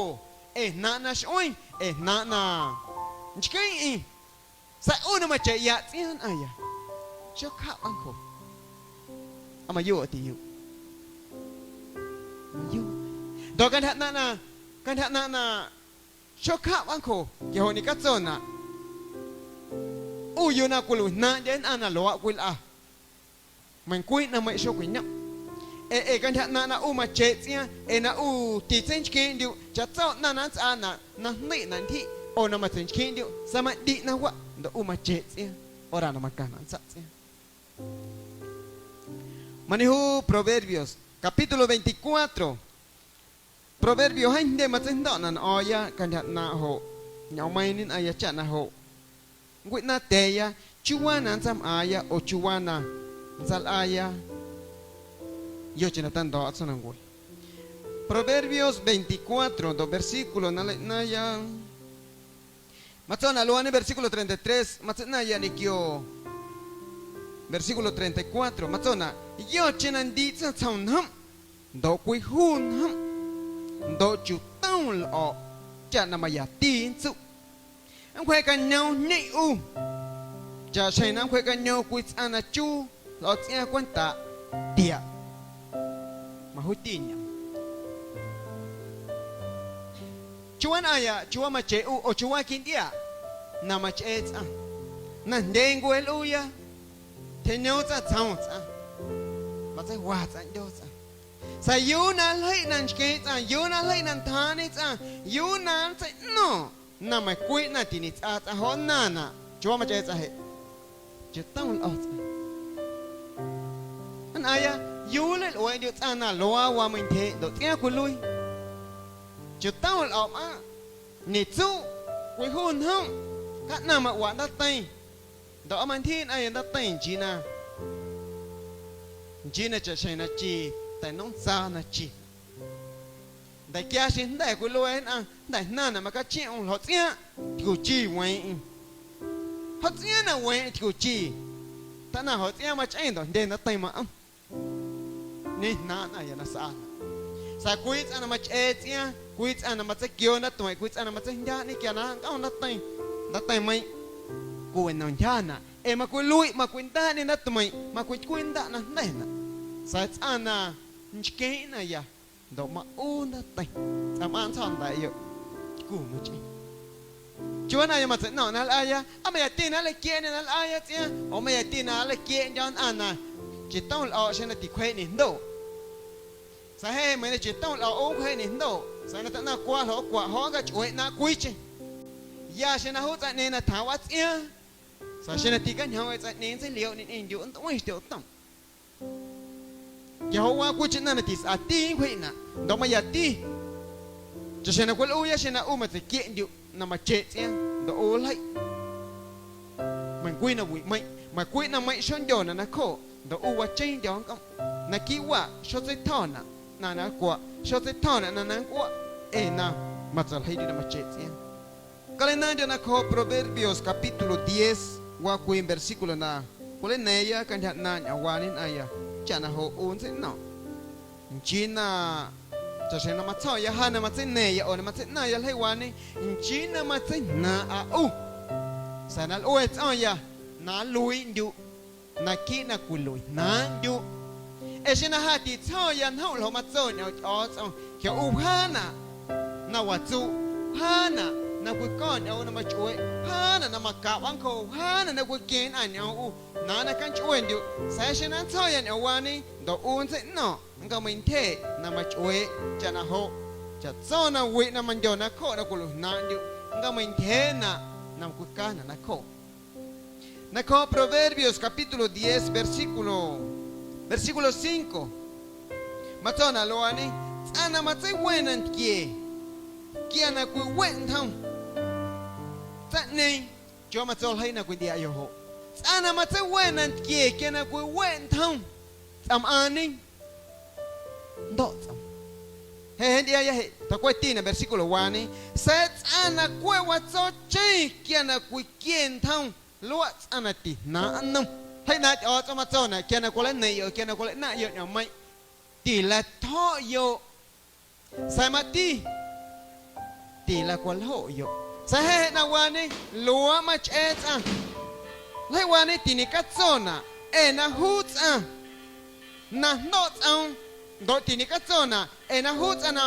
ee jnaaⁿꞌ na xueⁿ, ee jnaaⁿꞌ na nchqueeⁿꞌeⁿ, sa̱a̱ ꞌu na macheꞌyaꞌ tsꞌiaaⁿ nnꞌaⁿya, xocjaꞌ wꞌaancjo. Aa mayuuꞌ oo tiyuuꞌ? Mayuuꞌ. Ndoꞌ cantyja ꞌnaaⁿꞌ na, cantyja ꞌnaaⁿꞌ na xocjaꞌ wꞌaancjo, quia joꞌ ñecatsonaꞌ ꞌu yuu na cwiluiꞌjnaaⁿꞌndye nnꞌaⁿ na luaaꞌ cwilꞌa. Meiⁿcwii ꞌnaⁿmeiⁿꞌ xocwiñomꞌ. Ee, ee cantyja ꞌnaaⁿꞌ na ꞌu macheꞌ tsꞌiaaⁿ, ee na ꞌu titseinchqueeⁿꞌndyuꞌ chaꞌtso ꞌnaⁿ na nntsꞌaanaꞌ na jndeiꞌnaꞌ ntyjiꞌ oo na matseinchqueeⁿꞌndyuꞌ, sa̱a̱ maꞌndiꞌna waꞌ ndoꞌ ꞌu macheꞌ tsꞌiaaⁿ hora na macaⁿnaꞌ nntsaꞌ tsꞌiaaⁿ. Mañejuu Proverbios capítulo veinticuatro. Proverbio jeeⁿ jndye matseijndo̱ꞌ na nꞌo̱o̱ⁿya cantyja ꞌnaaⁿꞌ joꞌ ñꞌoommeiiⁿ nnꞌaⁿya chaꞌ na joꞌ nncwiꞌnaaⁿtya̱a̱ya chiuuwaa na nntsaamꞌaaⁿya oo chiuuwaa na nntsalꞌaaya yocheⁿ na tando̱o̱ꞌa tsjoomnancue. Proverbios veinticuatro ndoꞌ versículo na nleiꞌnaaⁿya. Matsonaꞌ luaañe versículo treinta y tres, matseiꞌnaⁿya ñequio versículo treinta y cuatro, matsonaꞌ: Yocheⁿ na ndiiꞌ tsaⁿ tsjoom njomꞌ, ndoꞌ cwijuu njomꞌ, ndoꞌ chutom lꞌo̱ꞌ chaꞌ na mayati nntsuꞌ. Nncwjeeꞌcañoom jñeⁿꞌ ꞌu chaꞌxjeⁿ na nncwjeeꞌcañoom cwii tsꞌaⁿ na chuu ljo̱tsꞌiaaⁿ cwentaaꞌ tiaꞌ. Majuuti ñꞌoom. Chiuuwaa nnꞌaⁿya, chiuuwaa macheꞌ ꞌu oo chiuuwaa quintyꞌiaꞌ na machꞌee tsꞌaⁿ. Najndyeencwe nlꞌuuya, tyjeñoom tsꞌaⁿ tsjoom tsꞌaⁿ, matseijwa tsꞌaⁿ ꞌndyoo tsꞌaⁿ. Sa̱a̱ yuu na nljeiꞌ na nchqueeⁿ tsꞌaⁿ, yuu na nljeiꞌ na ntjaaⁿñe tsꞌaⁿ, yuu na nntseiꞌno̱ⁿꞌ na meiⁿcwii ꞌnaⁿ tiñetsꞌaa tsꞌaⁿ joꞌ nnaⁿnaꞌ, chiuuwaa machꞌee tsꞌaⁿ jeꞌ? Chutom lꞌo̱ tsꞌaⁿ. Nnꞌaaⁿya, ¿yuu nleilꞌueeꞌndyuꞌ tsꞌaⁿ na luaaꞌ waa meintyjeeꞌ ndoꞌ tsꞌiaaⁿ cwiluii? Chutom lꞌo̱ꞌ mꞌaⁿꞌ, ñetsuꞌ, cwijuu njomꞌ, caꞌnaⁿ maꞌwaꞌ ndaateiⁿ. Ndoꞌ aa mantyjii nnꞌaⁿya ndaateiⁿ nchii na, nchii na chaꞌxjeⁿ na chi teinomntsaa na chi. Nda̱quia xeⁿ jnda̱ cwilue nnꞌaⁿ, jnda̱ jnaⁿnaꞌ macacheⁿ ꞌom ljoꞌ tsꞌiaaⁿꞌ tycuchi weeⁿꞌeⁿ. Joꞌ tsꞌiaaⁿꞌ na weeⁿꞌeⁿ tycuchi, tanaⁿ joꞌ tsꞌiaaⁿꞌ machꞌeⁿ ndoꞌ jndye ndaateiⁿ maꞌom. Ñejnaaⁿꞌ nnꞌaⁿya na sꞌaanaꞌ. Sa̱a̱ cwii tsꞌaⁿ na machꞌee tsꞌiaaⁿ, cwii tsꞌaⁿ na matseiquio ndaatmeiⁿꞌ, cwii tsꞌaⁿ na matseijndyaꞌñe quia na nncꞌom ndaateiⁿ, ndaateiⁿmeiⁿꞌ, cwiwinom ntyjanaꞌ, ee macwiluiꞌ, macwindaaꞌñe ndaatmeiⁿꞌ, macwitcwindaꞌ na jnda̱naꞌ. Sa̱a̱ tsꞌaⁿ na nchqueeⁿ nnꞌaⁿya ndoꞌ maꞌuu ndaateiⁿ, tsꞌaⁿ mꞌaaⁿꞌ nntsjo̱ꞌ nda̱a̱ꞌyoꞌ, tycu machꞌeⁿ. Chiuuwaa nnꞌaⁿya matseiꞌno̱ⁿꞌ na nlꞌaaya, aa mayati na nlequieꞌñê na nlꞌaaya tsꞌiaaⁿ, oo mayati na nlequieꞌndyo̱ nnꞌaⁿ na chitom lꞌo̱ꞌ xeⁿ na ticwjeeꞌ ñendoꞌ. Sa̱a̱ jeꞌ meiiⁿ na chitom lꞌo̱ꞌ ꞌu nncwjeeꞌ ñendoꞌ, sa̱a̱ na taꞌnaⁿ cwa ljoꞌ cwaꞌ joꞌ nncjachueeꞌ ꞌnaaⁿꞌ cwiicheⁿ. Ya xeⁿ na juu tsaⁿꞌñeeⁿ na tjaaⁿ wꞌaa tsꞌiaaⁿ, sa̱a̱ xeⁿ na ticaañjoomꞌ tsaⁿꞌñeeⁿ nntseiliooꞌ ñeꞌeⁿ ndyuꞌ nntꞌueⁿ xtyoꞌtom. Quia joꞌ waa cwiicheⁿ ꞌnaⁿ na tisꞌati nncwjeeꞌnaꞌ ndoꞌ mayati. Chaꞌxjeⁿ na cwilꞌuuya xeⁿ na ꞌu matseiquieꞌndyuꞌ na macheꞌ tsꞌiaaⁿ ndoꞌ ꞌu nljeiꞌ. Meiⁿcwii na wiꞌmeiⁿꞌ, meiⁿcwii ꞌnaⁿmeiⁿꞌ xondyonaꞌ nacjooꞌ ndoꞌ ꞌu wacheeⁿndyo̱ nncꞌomꞌ. Naquiiꞌ waꞌ xotseitjo̱naꞌ ꞌnaⁿ na nlcwaꞌ, xotseitjo̱naꞌ ꞌnaⁿ na nncꞌuaꞌ ee na matsaljeiiꞌndyuꞌ na macheꞌ tsꞌiaaⁿ. Calenaⁿndyo̱ nacjooꞌ Proverbios capítulo diez, waa cwii versículo na cwileina̱a̱ⁿya cantyja ꞌnaaⁿꞌ ñꞌoomwaañe nnꞌaⁿya, chaꞌ na joꞌ ꞌu nntseiꞌno̱ⁿꞌ. Nchii na chaꞌxjeⁿ na matsjo̱ya ja na matseina̱ⁿya oo na matseiꞌnaⁿya ljeiiwaañe, nchii na matseijnaaⁿꞌa ꞌu, sa̱a̱ na lꞌue tsꞌo̱ⁿya na nluiiꞌndyuꞌ naquiiꞌ na cwiluiꞌjnaaⁿꞌndyuꞌ. Ee xeⁿ na ja titsjo̱ya njomꞌ ljoꞌ matso ñꞌoom Tyꞌo̱o̱tsꞌom, quia ꞌu wjaanaꞌ na watsuꞌ, wjaanaꞌ na cwico̱ ñꞌoom na machꞌueeꞌ, wjaanaꞌ na macaꞌ wꞌaancjo, wjaanaꞌ na cwiqueⁿ nnꞌaⁿ ñꞌoom ꞌu na aa na canchꞌuendyuꞌ. Sa̱a̱ xeⁿ na nntsjo̱ya ñꞌoomwaañe ndoꞌ ꞌu nntseiꞌno̱ⁿꞌ, nncoꞌmeintyjeꞌ na machꞌueeꞌ chaꞌ na joꞌ chaꞌtso nawiꞌ na mandyo nacjooꞌ na cwiluiꞌjnaaⁿꞌndyuꞌ, nncoꞌmeintyjeeꞌnaꞌ na cwicanaꞌ nacjooꞌ. Nacjooꞌ Proverbios capítulo diez, versículo, versículo cinco, matsonaꞌ luaañe: Tsꞌaⁿ na matseiweⁿ nantquie quia na cwiweꞌ ntjom, tsaⁿꞌñeeⁿ, chiuuwaa matso ljeii na cwintyꞌiaꞌyoꞌ joꞌ, tsꞌaⁿ na matseiweⁿ nantquie quia na cwiweꞌ ntjom, tsꞌaⁿmꞌaaⁿñe ndoꞌ tsꞌom. Jeꞌ jeꞌ ntyꞌiaaya jeꞌ, tjocwetinaꞌ versículo waañe: Sa̱a̱ tsꞌaⁿ na cweꞌ watsocheⁿ quia na cwiquie ntjom, luaꞌ tsꞌaⁿ na tijnaaⁿꞌ nnom. Jeꞌ na Tyꞌo̱o̱tsꞌom matsonaꞌ quia na cwilaneiⁿꞌyoꞌ, quia na cwilaꞌnaⁿꞌyoꞌ ñꞌoommeiⁿꞌ, tilatjo̱ꞌyoꞌ, sa̱a̱ mati tilacwaljoꞌyoꞌ. Sa̱a̱ jeꞌ jeꞌ na waañe luaaꞌ machꞌee tsꞌaⁿ. Ljeii waañe tiñecatsonaꞌ ee na juu tsꞌaⁿ na jndoꞌ tsꞌoom, ndoꞌ tiñecatsonaꞌ ee na juu tsꞌaⁿ na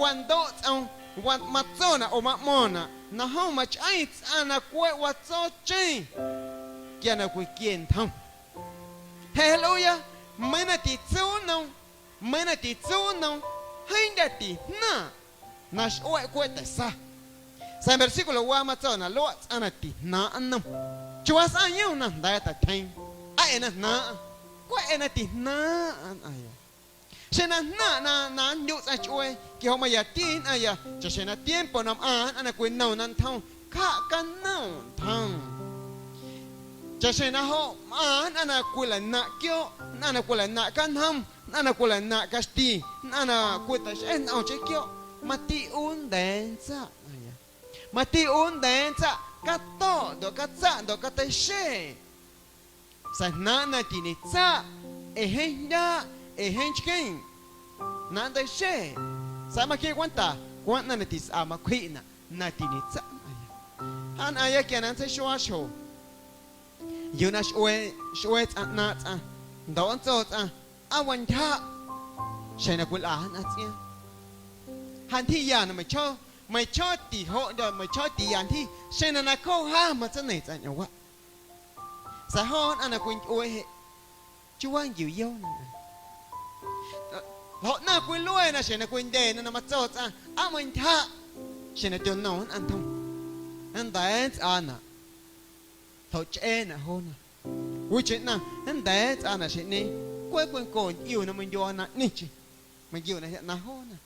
wandoꞌ tsꞌoom, wa-, matsonaꞌ oo maꞌmo̱ⁿnaꞌ na jom machꞌeⁿ tsꞌaⁿ na cweꞌ watsocheⁿ quia na cwiquie ntjom. Jeꞌ lꞌuuya, meiiⁿ na titsuuꞌ nnom, Meiiⁿ na titsu nnom, jeeⁿ jnda̱ tijnaⁿ na xꞌueꞌ cweꞌ ta̱sa. Sa̱a̱ versículo waa matsonaꞌ luaꞌ tsꞌaⁿ na tijnaaⁿꞌ nnom. Chiuuwaa sꞌaaⁿ yom na jnda̱a̱ ta̱tyjeeⁿ. Aa ee na jnaaⁿꞌaⁿ, cweꞌ ee na tijnaaⁿꞌaⁿ nnꞌaⁿya. Xeⁿ na jnaⁿꞌ na, na nndyuꞌ tsꞌaⁿ chuee, quia joꞌ mayati nnꞌaⁿya chaꞌxjeⁿ na tiempo na mꞌaⁿ nnꞌaⁿ na cwinom na ntjom, cjaꞌ canoom ntjom. Chaꞌxjeⁿ na joꞌ mꞌaⁿ nnꞌaⁿ na cwilaꞌnaⁿꞌ quioꞌ, nnꞌaⁿ na cwilaꞌnaⁿꞌ canjom, nnꞌaⁿ na cwilaꞌnaⁿꞌ caxti, nnꞌaⁿ na cwiteixꞌe ntꞌomcheⁿ quioꞌ, mati ꞌu nnda̱a̱ nntsaꞌ nnꞌaⁿya. Mati ꞌu nnda̱a̱ nntsaꞌ cato̱ꞌ ndoꞌ catsaꞌ ndoꞌ cateixeⁿ. Sa̱a̱ jnaaⁿꞌ na tiñetsaꞌ, ee jeeⁿ jndyaꞌ, ee jeeⁿ nchqueⁿ na nnteixeⁿ. Sa̱a̱ maqueⁿ cwenta cwaaⁿ ꞌnaⁿ na tisꞌa macwjiꞌnaꞌ na tiñetsaꞌ nnꞌaⁿya. Jaa nnꞌaⁿya quia na nntseixuaa xjo. Yuu na xꞌuee, xꞌuee tsꞌaⁿ ꞌnaaⁿꞌ tsꞌaⁿ, ndoꞌ nntso tsꞌaⁿ, aa wantyjaꞌ xjeⁿ na cwilꞌa nnꞌaⁿ tsꞌiaaⁿ. Ja ntyjiya na meiⁿchjoo, meiⁿchjoo tijoꞌndyo̱, meiⁿchjoo tiya ntyji, xeⁿ na nacjoo ja matseina̱ⁿ tsꞌaⁿ ñꞌoomwaꞌ. Sa̱a̱ joo nnꞌaⁿ na cwintyꞌueeꞌ jeꞌ, chii wanquiuyoona. Ljoꞌ ꞌnaⁿ cwilue na xjeⁿ na cwindyena na matso tsꞌaⁿ, aa meintyjaꞌ xjeⁿ na tyonom nnꞌaⁿ ntjom. Nnda̱a̱ nntsꞌaanaꞌ, ljoꞌchꞌeenaꞌ joona. Wiicheⁿ ꞌnaⁿ nnda̱a̱ nntsꞌaanaꞌ xjeⁿꞌñeeⁿ, cweꞌ cwinco ntyꞌiu na meiⁿndyuaa na ꞌñeⁿcheⁿ, manquiuna jyaꞌ na joona.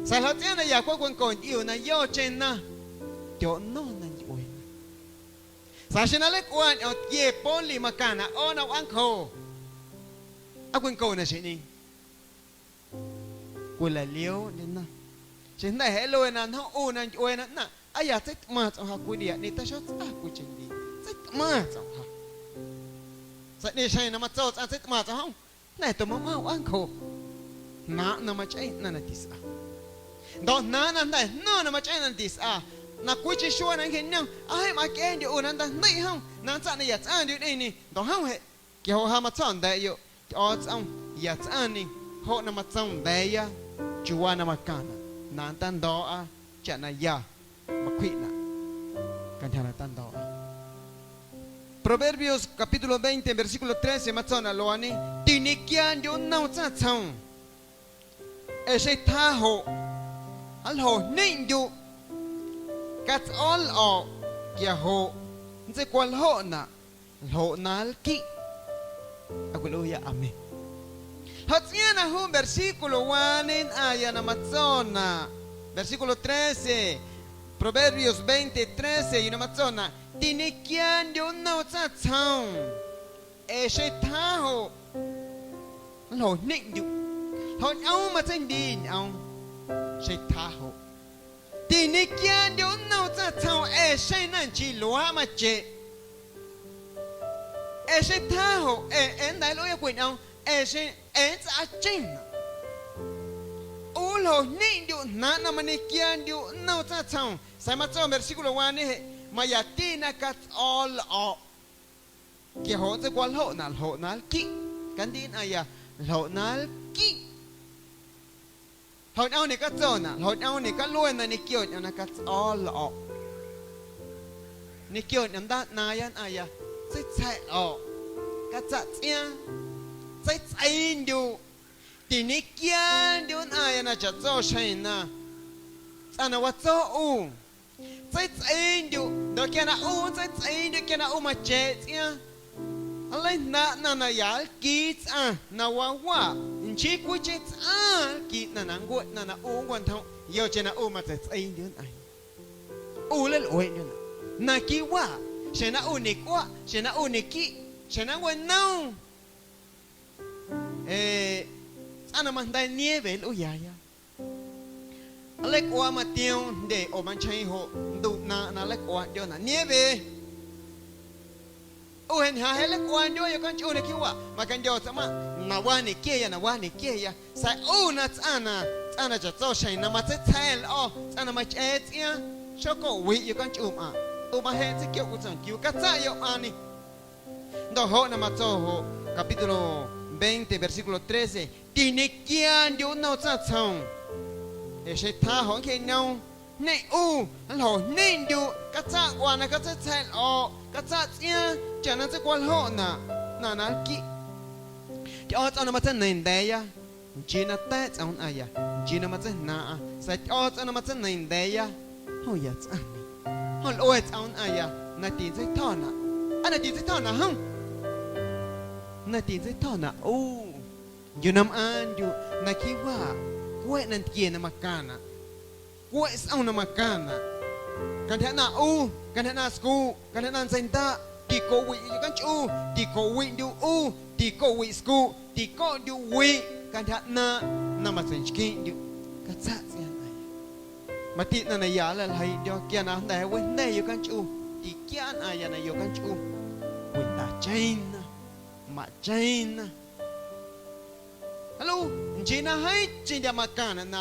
Sa̱a̱ ljoꞌ tsꞌiaaⁿ na ya cweꞌ cwinco ntyꞌiu na yocheⁿ na tyoꞌnom na ntyꞌueena. Sa̱a̱ xeⁿ na nleicꞌuaa ñꞌoom tquie poli macaⁿnaꞌ ꞌoona wꞌaancjo, aa cwinco na xjeⁿꞌñeeⁿ, cwilaliooꞌndyena. Xeⁿ jnda̱ jeꞌ nluee na njom ꞌu na ntyꞌueena ꞌnaⁿꞌ, aa ya tseitꞌmaⁿ tsꞌom ja cwidiaꞌ ꞌñeeⁿ taxotsꞌa cwiicheⁿ ndi, tseitꞌmaⁿ tsꞌom ja. Sa̱a̱ ꞌñeeⁿ xjeⁿ na matso tsꞌaⁿ tseitꞌmaⁿ tsꞌom jom, jnda̱ tomamꞌaⁿ wꞌaancjo. Jnaaⁿꞌ na machꞌeⁿ ꞌnaⁿ na tisꞌa. Ndoꞌ jnaaⁿꞌ na jnda̱ jno̱ⁿ na machꞌeⁿ na tisꞌa, na cwiicheⁿ xuaa na nncjeꞌñom, aa jeeⁿ mꞌaⁿ queendyoꞌ ꞌu na nnteijndeiꞌ jom na nntsaꞌ na ya tsꞌaⁿ ndyuꞌñeeⁿñe, ndoꞌ jom jeꞌ, quia joꞌ ja matsa̱ꞌnda̱a̱ꞌyoꞌ Tyꞌo̱o̱tsꞌom ya tsꞌaⁿñe joꞌ na matsa̱ꞌnda̱a̱ꞌya chiuuwaa na macaⁿnaꞌ na nntando̱o̱ꞌa chaꞌ na ya macwjiꞌnaꞌ cantyja na tando̱o̱ꞌa. Proverbios capítulo veinte, versículo trece matsonaꞌ luaañe: Tiñequiaandyuꞌ nnom tsaⁿtsjoom, ee xeⁿ tjaa joꞌ nljojñeⁿꞌndyuꞌ catsꞌo̱o̱ lꞌo̱ꞌ, quia joꞌ nntseicwaljoꞌnaꞌ ljoꞌ na nlquiꞌ. Aa cwiluiiya amén. Ljoꞌ tsꞌiaaⁿ na juu versículo waañe nnꞌaⁿya na matsonaꞌ, versículo trece, Proverbios veinte trece, yuu na matsonaꞌ: Tiñequiaandyuꞌ nnom tsaⁿtsjoom, ee xeⁿ tjaa joꞌ nljojñeⁿꞌndyuꞌ. Ljoꞌñꞌoom matseindii ñꞌoom xeⁿ tjaa joꞌ. Tiñequiaandyuꞌ nnom tsaⁿtsjoom ee xeⁿ na nchii luaaꞌ macheꞌ. Ee xeⁿ tjaa joꞌ ee, ee nnda̱a̱ nlꞌuuya cwii ñꞌoom, ee xeⁿ ee nntsꞌaacheⁿnaꞌ. ꞌU nljojñeⁿꞌndyuꞌ jnaaⁿꞌ na mañequiaandyuꞌ nnom tsaⁿtsjoom, sa̱a̱ matso versículo waañe jeꞌ: Mayati na catsꞌo̱o̱ lꞌo̱ꞌ, quia joꞌ nntseicwaljoꞌnaꞌ ljoꞌ na nlquiꞌ. Candiiꞌ nnꞌaⁿya, ljoꞌ na nlquiꞌ. Ljoꞌñꞌoom ñecatsonaꞌ, ljoꞌñꞌoom ñecalue na ñequio ñꞌoom na catsꞌo̱o̱ lꞌo̱ꞌ. Ñequio ñꞌoom ndaaꞌ ꞌnaaⁿya nnꞌaⁿya, tseitsja̱ꞌ lꞌo̱ꞌ, catsaꞌ tsꞌiaaⁿ, tseitsꞌeiindyuꞌ. Tiñequiaandyuꞌ nnꞌaⁿya na chaꞌtso xjeⁿ na tsꞌaⁿ na watso ꞌu. Tseitsꞌeiindyuꞌ, ndoꞌ quia na ꞌu nntseitsꞌeiindyuꞌ, quia na ꞌu macheꞌ tsꞌiaaⁿ, nleijndaaꞌ ꞌnaⁿ na ya nlquii tsꞌaⁿ na wawaꞌ, nchii cwiicheⁿ tsꞌaⁿ nlquii ꞌnaⁿ na nncueꞌ ꞌnaⁿ na ꞌu nncwantjomꞌ, yocheⁿ na ꞌu matseitsꞌeiindyuꞌ nnꞌaⁿya. ꞌU nleilꞌueeꞌndyuꞌnaꞌ na quiiꞌ waꞌ, xjeⁿ na ꞌu ñecꞌuaꞌ, xjeⁿ na ꞌu ñequiꞌ, xjeⁿ na nncweꞌnoom. Ee, tsꞌaⁿ na majnda̱ nieve nlꞌuuyaya. Nleicꞌuaa matioom jndye oo manchjeeⁿ joꞌ nduꞌnaaⁿꞌ na nleicꞌuaaꞌndyonaꞌ nieve. ꞌU jeꞌ ñjaaⁿ jeꞌ nleicꞌuaaꞌndyuꞌ yocanchꞌu naquiiꞌ waꞌ, macaⁿndyo̱ tsaⁿmaⁿꞌ na waa ñequieya, na waa ñequieya. Sa̱a̱ ꞌu na tsꞌaⁿ na, tsꞌaⁿ na chaꞌtso xjeⁿ na matseitsja̱a̱ lꞌo̱, tsꞌaⁿ na machꞌee tsꞌiaaⁿ, xocoꞌwiꞌ yocanchꞌu mꞌaⁿꞌ, ꞌu majeꞌ nntseiquioꞌ cwii tsoom quiu, catsꞌaꞌyoꞌ mꞌaaⁿñe. Ndoꞌ joꞌ na matso joꞌ capítulo veinte, versículo trece: Tiñequiaandyuꞌ nnom tsaⁿtsjoom, ee xeⁿ tjaa joꞌ nncjeꞌñoom jñeꞌ ꞌu, nljojñeⁿꞌndyuꞌ catsaꞌ ncꞌua na catseitsja̱ꞌ lꞌo̱ꞌ, catsaꞌ tsꞌiaaⁿ, chaꞌ na nntseicwaljoꞌnaꞌ ꞌnaⁿ na nlquiꞌ. Tyꞌo̱o̱tsꞌom na matseineiⁿ nda̱a̱ya, Nchii na teeꞌ tsꞌom nnꞌaⁿya, nchii na matseijnaaⁿꞌaⁿ, sa̱a̱ Tyꞌo̱o̱tsꞌom na matseineiⁿ nda̱a̱ya, jomya tsꞌaⁿñe. Jom lꞌue tsꞌom nnꞌaⁿya na tintseitjo̱naꞌ, aa na tintseitjo̱naꞌ jom, na tintseitjo̱naꞌ ꞌu. Yuu na mꞌaaⁿndyuꞌ naquiiꞌ waaꞌ, cweꞌ nantquie na macaⁿnaꞌ. Cweꞌ sꞌom na macaⁿnaꞌ. Cantyja ꞌnaaⁿꞌ ꞌu, cantyja ꞌnaaⁿꞌ scuuꞌ, cantyja ꞌnaaⁿꞌ ntseindaꞌ, ticoꞌwiꞌyoꞌ yocanchꞌu, ticoꞌwiꞌndyuꞌ ꞌu, ticoꞌwiꞌ scuuꞌ, ticoꞌndyuꞌ wiꞌ cantyja ꞌnaaⁿꞌ na matseinchqueⁿꞌndyuꞌ. Catsaꞌ tsꞌiaaⁿ nnꞌaⁿya. Mati ꞌnaⁿ na ya nljeiiꞌndyo̱ quia na jnda̱ wijndeiꞌ yocanchꞌu, tiquiaꞌ nnꞌaⁿya na yocanchꞌu cwindaacheⁿna, maꞌcheⁿna. Nluu, nchii na jeeⁿcheⁿndyaꞌ macaⁿnaꞌ na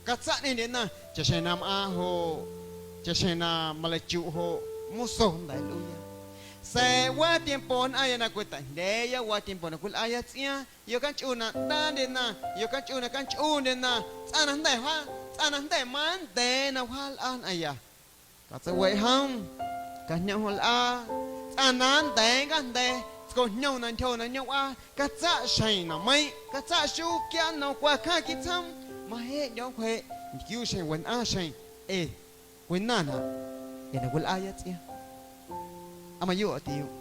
catsaꞌñeeⁿndyena chaꞌxjeⁿ na mꞌaaⁿ joꞌ, chaꞌxjeⁿ na maleichuꞌ joꞌ, moso jnda̱ nlꞌuuya. Sa̱a̱ waa tiempo nnꞌaⁿya na cwitaꞌjndya̱a̱ya, waa tiempo na cwilꞌaaya tsꞌiaaⁿ, yocanchꞌu na ꞌndaaꞌndyena, yocanchꞌu na canchꞌundyena, tsꞌaⁿ na jnda̱ wjaa, tsꞌaⁿ na jnda̱ manda̱a̱ na wjaalꞌa nnꞌaⁿya. Catseiweiꞌ jom, cajñom jom lꞌaa, tsꞌaⁿ na nnda̱a̱ nncajnda̱a̱ tscojñom na ntyjo na ñoomwꞌaa, catsaꞌ xjeⁿ na meiⁿꞌ, catsaꞌ xuu quia nnom cwa cjaaⁿ quiiꞌ tsjoom, majeꞌndyo̱ nncwjeꞌ ntquiuu xjeⁿ wenꞌaaⁿ xjeⁿ ee cwinaⁿnaꞌ ee na cwilꞌaaya tsꞌiaaⁿ. Aa mayuuꞌ aa tiyuuꞌ.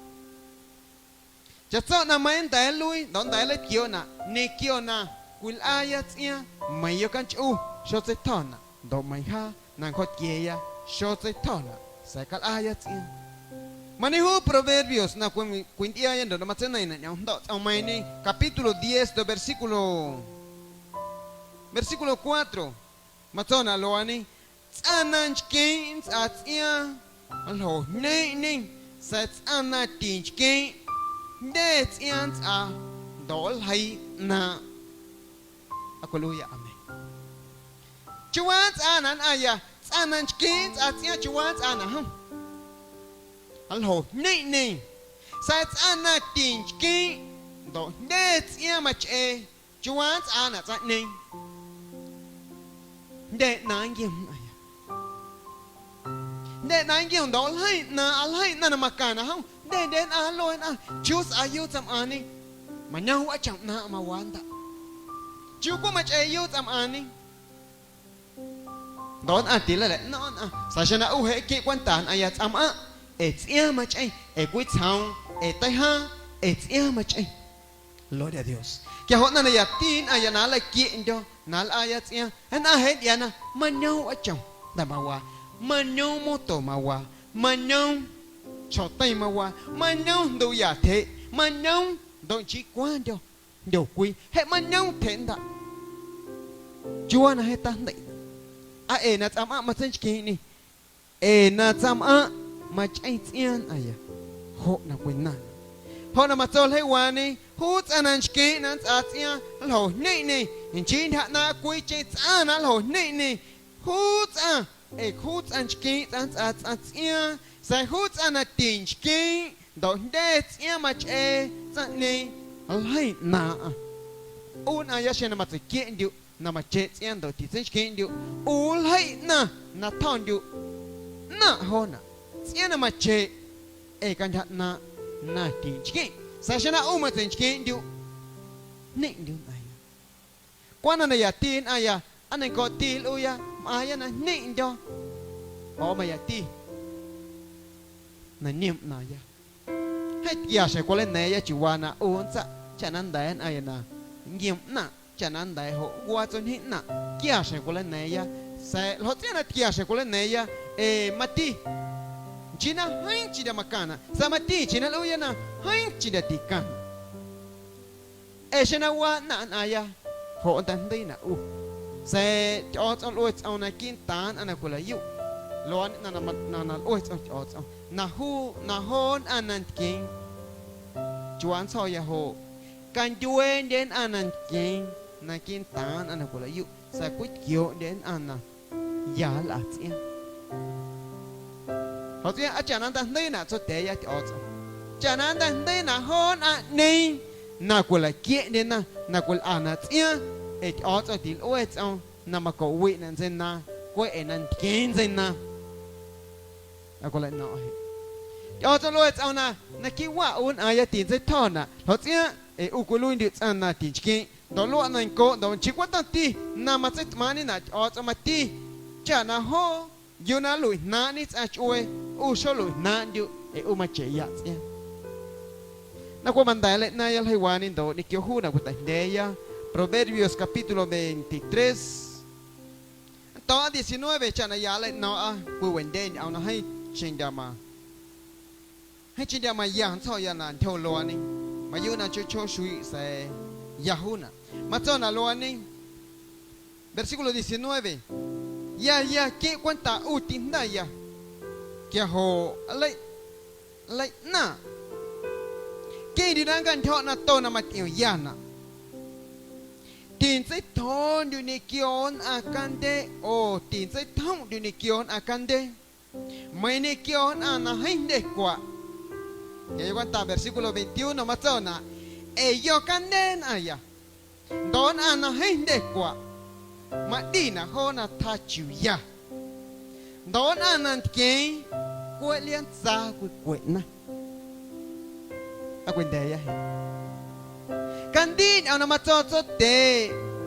Chaꞌtso ꞌnaⁿmeiⁿꞌ nnda̱a̱ nluii ndoꞌ nnda̱a̱ nleitquiooꞌnaꞌ ñequio na cwilꞌaaya tsꞌiaaⁿ, meiⁿ yocanchꞌu xotseitjo̱naꞌ ndoꞌ meiⁿ jaa na ncjotquieeya xotseitjo̱naꞌ sa̱a̱ calꞌaaya tsꞌiaaⁿ. Mañejuu Proverbios na cwi-, cwintyꞌiaaya ndoꞌ na matseineiⁿnaꞌ ñꞌoom jndo̱ꞌ tsꞌomꞌmeiiⁿñe capítulo diez ndoꞌ versículo, versículo cuatro, matsonaꞌ luaañe: Tsꞌaⁿ na nchqueeⁿꞌ nntsꞌaa tsꞌiaaⁿ, nljojñeeⁿꞌñê, sa̱a̱ tsꞌaⁿ na tinchqueeⁿꞌ, jndye tsꞌiaaⁿ nntsꞌaa ndoꞌ nljeii ꞌnaaⁿꞌ. Aleluya, amén. Chiuuwaa nntsꞌaanaꞌ nnꞌaⁿya, tsꞌaⁿ na nchqueeⁿꞌ nntsꞌaa tsꞌiaaⁿ, chiuuwaa nntsꞌaanaꞌ jom? Nljojñeeⁿꞌñê, sa̱a̱ tsꞌaⁿ na tinchqueeⁿꞌ ndoꞌ jndye tsꞌiaaⁿ machꞌee, chiuuwaa nntsꞌaanaꞌ tsaⁿꞌñeeⁿ? Jndye ꞌnaaⁿ nnquiom nnꞌaⁿya. Jndye ꞌnaaⁿ nnquiom ndoꞌ nljeiꞌ ꞌnaaⁿꞌaⁿ, nljeiꞌ ꞌnaⁿ na macaⁿnaꞌ jom. Jndyendye nnꞌaⁿ nluee nnꞌaⁿ: ¿Chiuu sꞌaa yuuꞌ tsaⁿmꞌaaⁿñe? Mañoom wꞌaachom ꞌnaaⁿꞌaⁿ mawaa nndaꞌ. ¿Chiuu cweꞌ machꞌee yuuꞌ tsaⁿmꞌaaⁿñe? Ndoꞌ nnꞌaⁿ tileilꞌaꞌno̱ⁿꞌ nnꞌaⁿ, sa̱a̱ xeⁿ na ꞌu jeꞌ queⁿꞌ cwenta nnꞌaⁿya tsꞌaⁿmꞌaⁿꞌ, ee tsꞌiaaⁿ machꞌeⁿ, ee cwitsjoom, ee teijaaⁿ, ee tsꞌiaaⁿ machꞌeⁿ. Gloria a Dios. Quia joꞌ ꞌnaⁿ na yati nnꞌaⁿya na nleiquieꞌndyo̱ na nlꞌaaya tsꞌiaaⁿ, nnꞌaⁿ jeꞌ ntyꞌiaana: mañoom wꞌaachom jnda̱ mawaa, mañoom moto mawaa, mañoom chjo̱teiⁿ mawaa, mañoom jnduuya tyjeꞌ, mañoom ndoꞌ nchii cwandyo̱ jndyo cwii jeꞌ mañoom tyjeꞌ ndaꞌ. Chiuuwaa na jeeⁿ tajndeiꞌnaꞌ. Aa ee na tsꞌaⁿmꞌaⁿꞌ matseinchqueeⁿꞌñê, ee na tsꞌaⁿmꞌaⁿꞌ machꞌeⁿ tsꞌiaaⁿ nnꞌaⁿya, joꞌ na cwinaⁿnaꞌ. Joꞌ na matso ljeiiwaañe: Juu tsꞌaⁿ na nchqueeⁿꞌ na nntsꞌaa tsꞌiaaⁿ, nljojñeeⁿꞌñê, nchii ntyja ꞌnaaⁿꞌ cwiicheⁿ tsꞌaⁿ na nljojñeeⁿꞌñê. Juu tsꞌaⁿ, ee juu tsꞌaⁿ nchqueeⁿꞌ tsꞌaⁿ nntsꞌaa tsꞌaⁿ tsꞌiaaⁿ, sa̱a̱ juu tsꞌaⁿ na tinchqueeⁿꞌ ndoꞌ jndye tsꞌiaaⁿ machꞌee tsaⁿꞌñeeⁿ, nljeiꞌ ꞌnaaⁿꞌaⁿ. ꞌU nnꞌaⁿya xeⁿ na matseiquieꞌndyuꞌ na macheꞌ tsꞌiaaⁿ ndoꞌ titseinchqueeⁿꞌndyuꞌ, ꞌu nljeiꞌ ꞌnaⁿ na tjo̱ndyuꞌ ꞌnaⁿꞌ joonaꞌ tsꞌiaaⁿ na macheꞌ, ee cantyja ꞌnaaⁿꞌ na tinchqueⁿꞌ. Sa̱a̱ xeⁿ na ꞌu matseinchqueeⁿꞌndyuꞌ, jñeꞌndyuꞌ nnꞌaⁿya. Cwaaⁿ na yati nnꞌaⁿya, aa neiⁿncoꞌti nlꞌuuya, mꞌaaⁿya na jñeꞌndyo̱, oo mayati na niom ꞌnaⁿya. Jeeⁿ tquia xjeⁿ cwaleina̱a̱ⁿya chiuuwaa na ꞌu nntsaꞌ chaꞌ na nnda̱a̱ nnꞌaⁿya na nquiom ꞌnaⁿꞌ, chaꞌ na nnda̱a̱ joꞌ ncuaa tsoñjeeⁿ ꞌnaⁿꞌ, tquia xjeⁿ cwaleina̱a̱ⁿya. Sa̱a̱ ljoꞌ tsꞌiaaⁿ na tquia xjeⁿ cwaleina̱a̱ⁿya, ee mati nchii na jeeⁿcheⁿndyaꞌ macaⁿnaꞌ, sa̱a̱ mati nchii na nlꞌuuya na jeeⁿcheⁿndyaꞌ ticaⁿnaꞌ. Ee xeⁿ na waa ꞌnaⁿꞌ nnꞌaaⁿya, joꞌ nnteijndeiinaꞌ ꞌu. Sa̱a̱ Tyꞌo̱o̱tsꞌom lꞌue tsꞌoom naquiiꞌntaaⁿ nnꞌaⁿ na cwilaꞌyuꞌ, luaaꞌ nnꞌaⁿ na, na, na lꞌue tsꞌom Tyꞌo̱o̱tsꞌom, na juu, na joo nnꞌaⁿ na ntqueeⁿ. Chiuuwaa nntsjo̱ya joꞌ, candyueendye nnꞌaⁿ na ntqueeⁿ naquiiꞌntaaⁿ nnꞌaⁿ na cwilaꞌyuꞌ, sa̱a̱ cwitquiooꞌndye nnꞌaⁿ na ya nlꞌa tsꞌiaaⁿ. Joꞌ tsꞌiaaⁿ aa chaꞌ na nnteijndeiinaꞌ tsotyꞌa̱a̱ya Tyꞌo̱o̱tsꞌom, chaꞌ na nnteijndeiinaꞌ joo nnꞌaⁿꞌñeeⁿ na cwilaquieꞌndyena na cwilꞌana tsꞌiaaⁿ, ee Tyꞌo̱o̱tsꞌom tilꞌue tsꞌoom na macoꞌwiꞌnaꞌ ntseinaaⁿ, cweꞌ ee na ntqueeⁿ ntseinaaⁿ. Na cwilaꞌno̱ⁿꞌ jeꞌ. Tyꞌo̱o̱tsꞌom lꞌue tsꞌoom na naquiiꞌ waꞌ ꞌu nnꞌaaⁿya tintseitjo̱naꞌ, ljoꞌ tsꞌiaaⁿ ee ꞌu cwiluiindyuꞌ tsꞌaⁿ na tinchqueeⁿꞌ, Ndoꞌ luaꞌ neiⁿncooꞌ ndoꞌ nchii cweꞌ tomti na matseitꞌmaaⁿꞌñenaꞌ Tyꞌo̱o̱tsꞌom mati, chaꞌ na joo yuu na nluiꞌjnaaⁿꞌñe tsꞌaⁿ chuee, ꞌu xoluiꞌjnaaⁿꞌndyuꞌ ee ꞌu macheꞌyaꞌ tsꞌiaaⁿ. Na cweꞌ manda̱a̱ nleiꞌnaaⁿya ljeiiwaañe ndoꞌ ñequio juunaꞌ cwiteijndyeeya Proverbios capítulo veintitrés, nto̱o̱ⁿꞌa diecinueve chaꞌ na ya nleino̱o̱ⁿꞌa cwiwendye ñꞌoom na jeeⁿcheⁿ ndyaꞌ ma jeeⁿcheⁿ ndyaꞌ maya ntsjo̱ya na ntyjo luaañe, mayuuꞌ na chjoo chjoo xuiiꞌ sa̱a̱ ya juunaꞌ. Matsonaꞌ luaañe, versículo diecinueve: Ya ya queⁿ cwenta ꞌu tijnda̱ya, quia joꞌ nlei-, nleiꞌnaaⁿꞌ. Queⁿndyuꞌ na nncantyjo̱ꞌ nato na matyꞌiomyanaꞌ. Tintseitjo̱o̱ndyuꞌ ñequio nnꞌaⁿ candye oo tintseitjomꞌndyuꞌ ñequio nnꞌaⁿ candye, meiiⁿ ñequio nnꞌaⁿ na jeeⁿ jndye cwaꞌ. Quia cwenta versículo veintiuno matsonaꞌ: Ee yo̱ candye nnꞌaⁿya, ndoꞌ nnꞌaⁿ na jeeⁿ jndye cwaꞌ, maꞌndinaꞌ joo na tjaa chiuuya. Ndoꞌ nnꞌaⁿ na ntqueeⁿ, cweꞌ liaantsaa cwicweꞌna. Aa cwindya̱a̱ya jeꞌ. Candiiꞌ ñꞌoom na matso Tsotyeeꞌ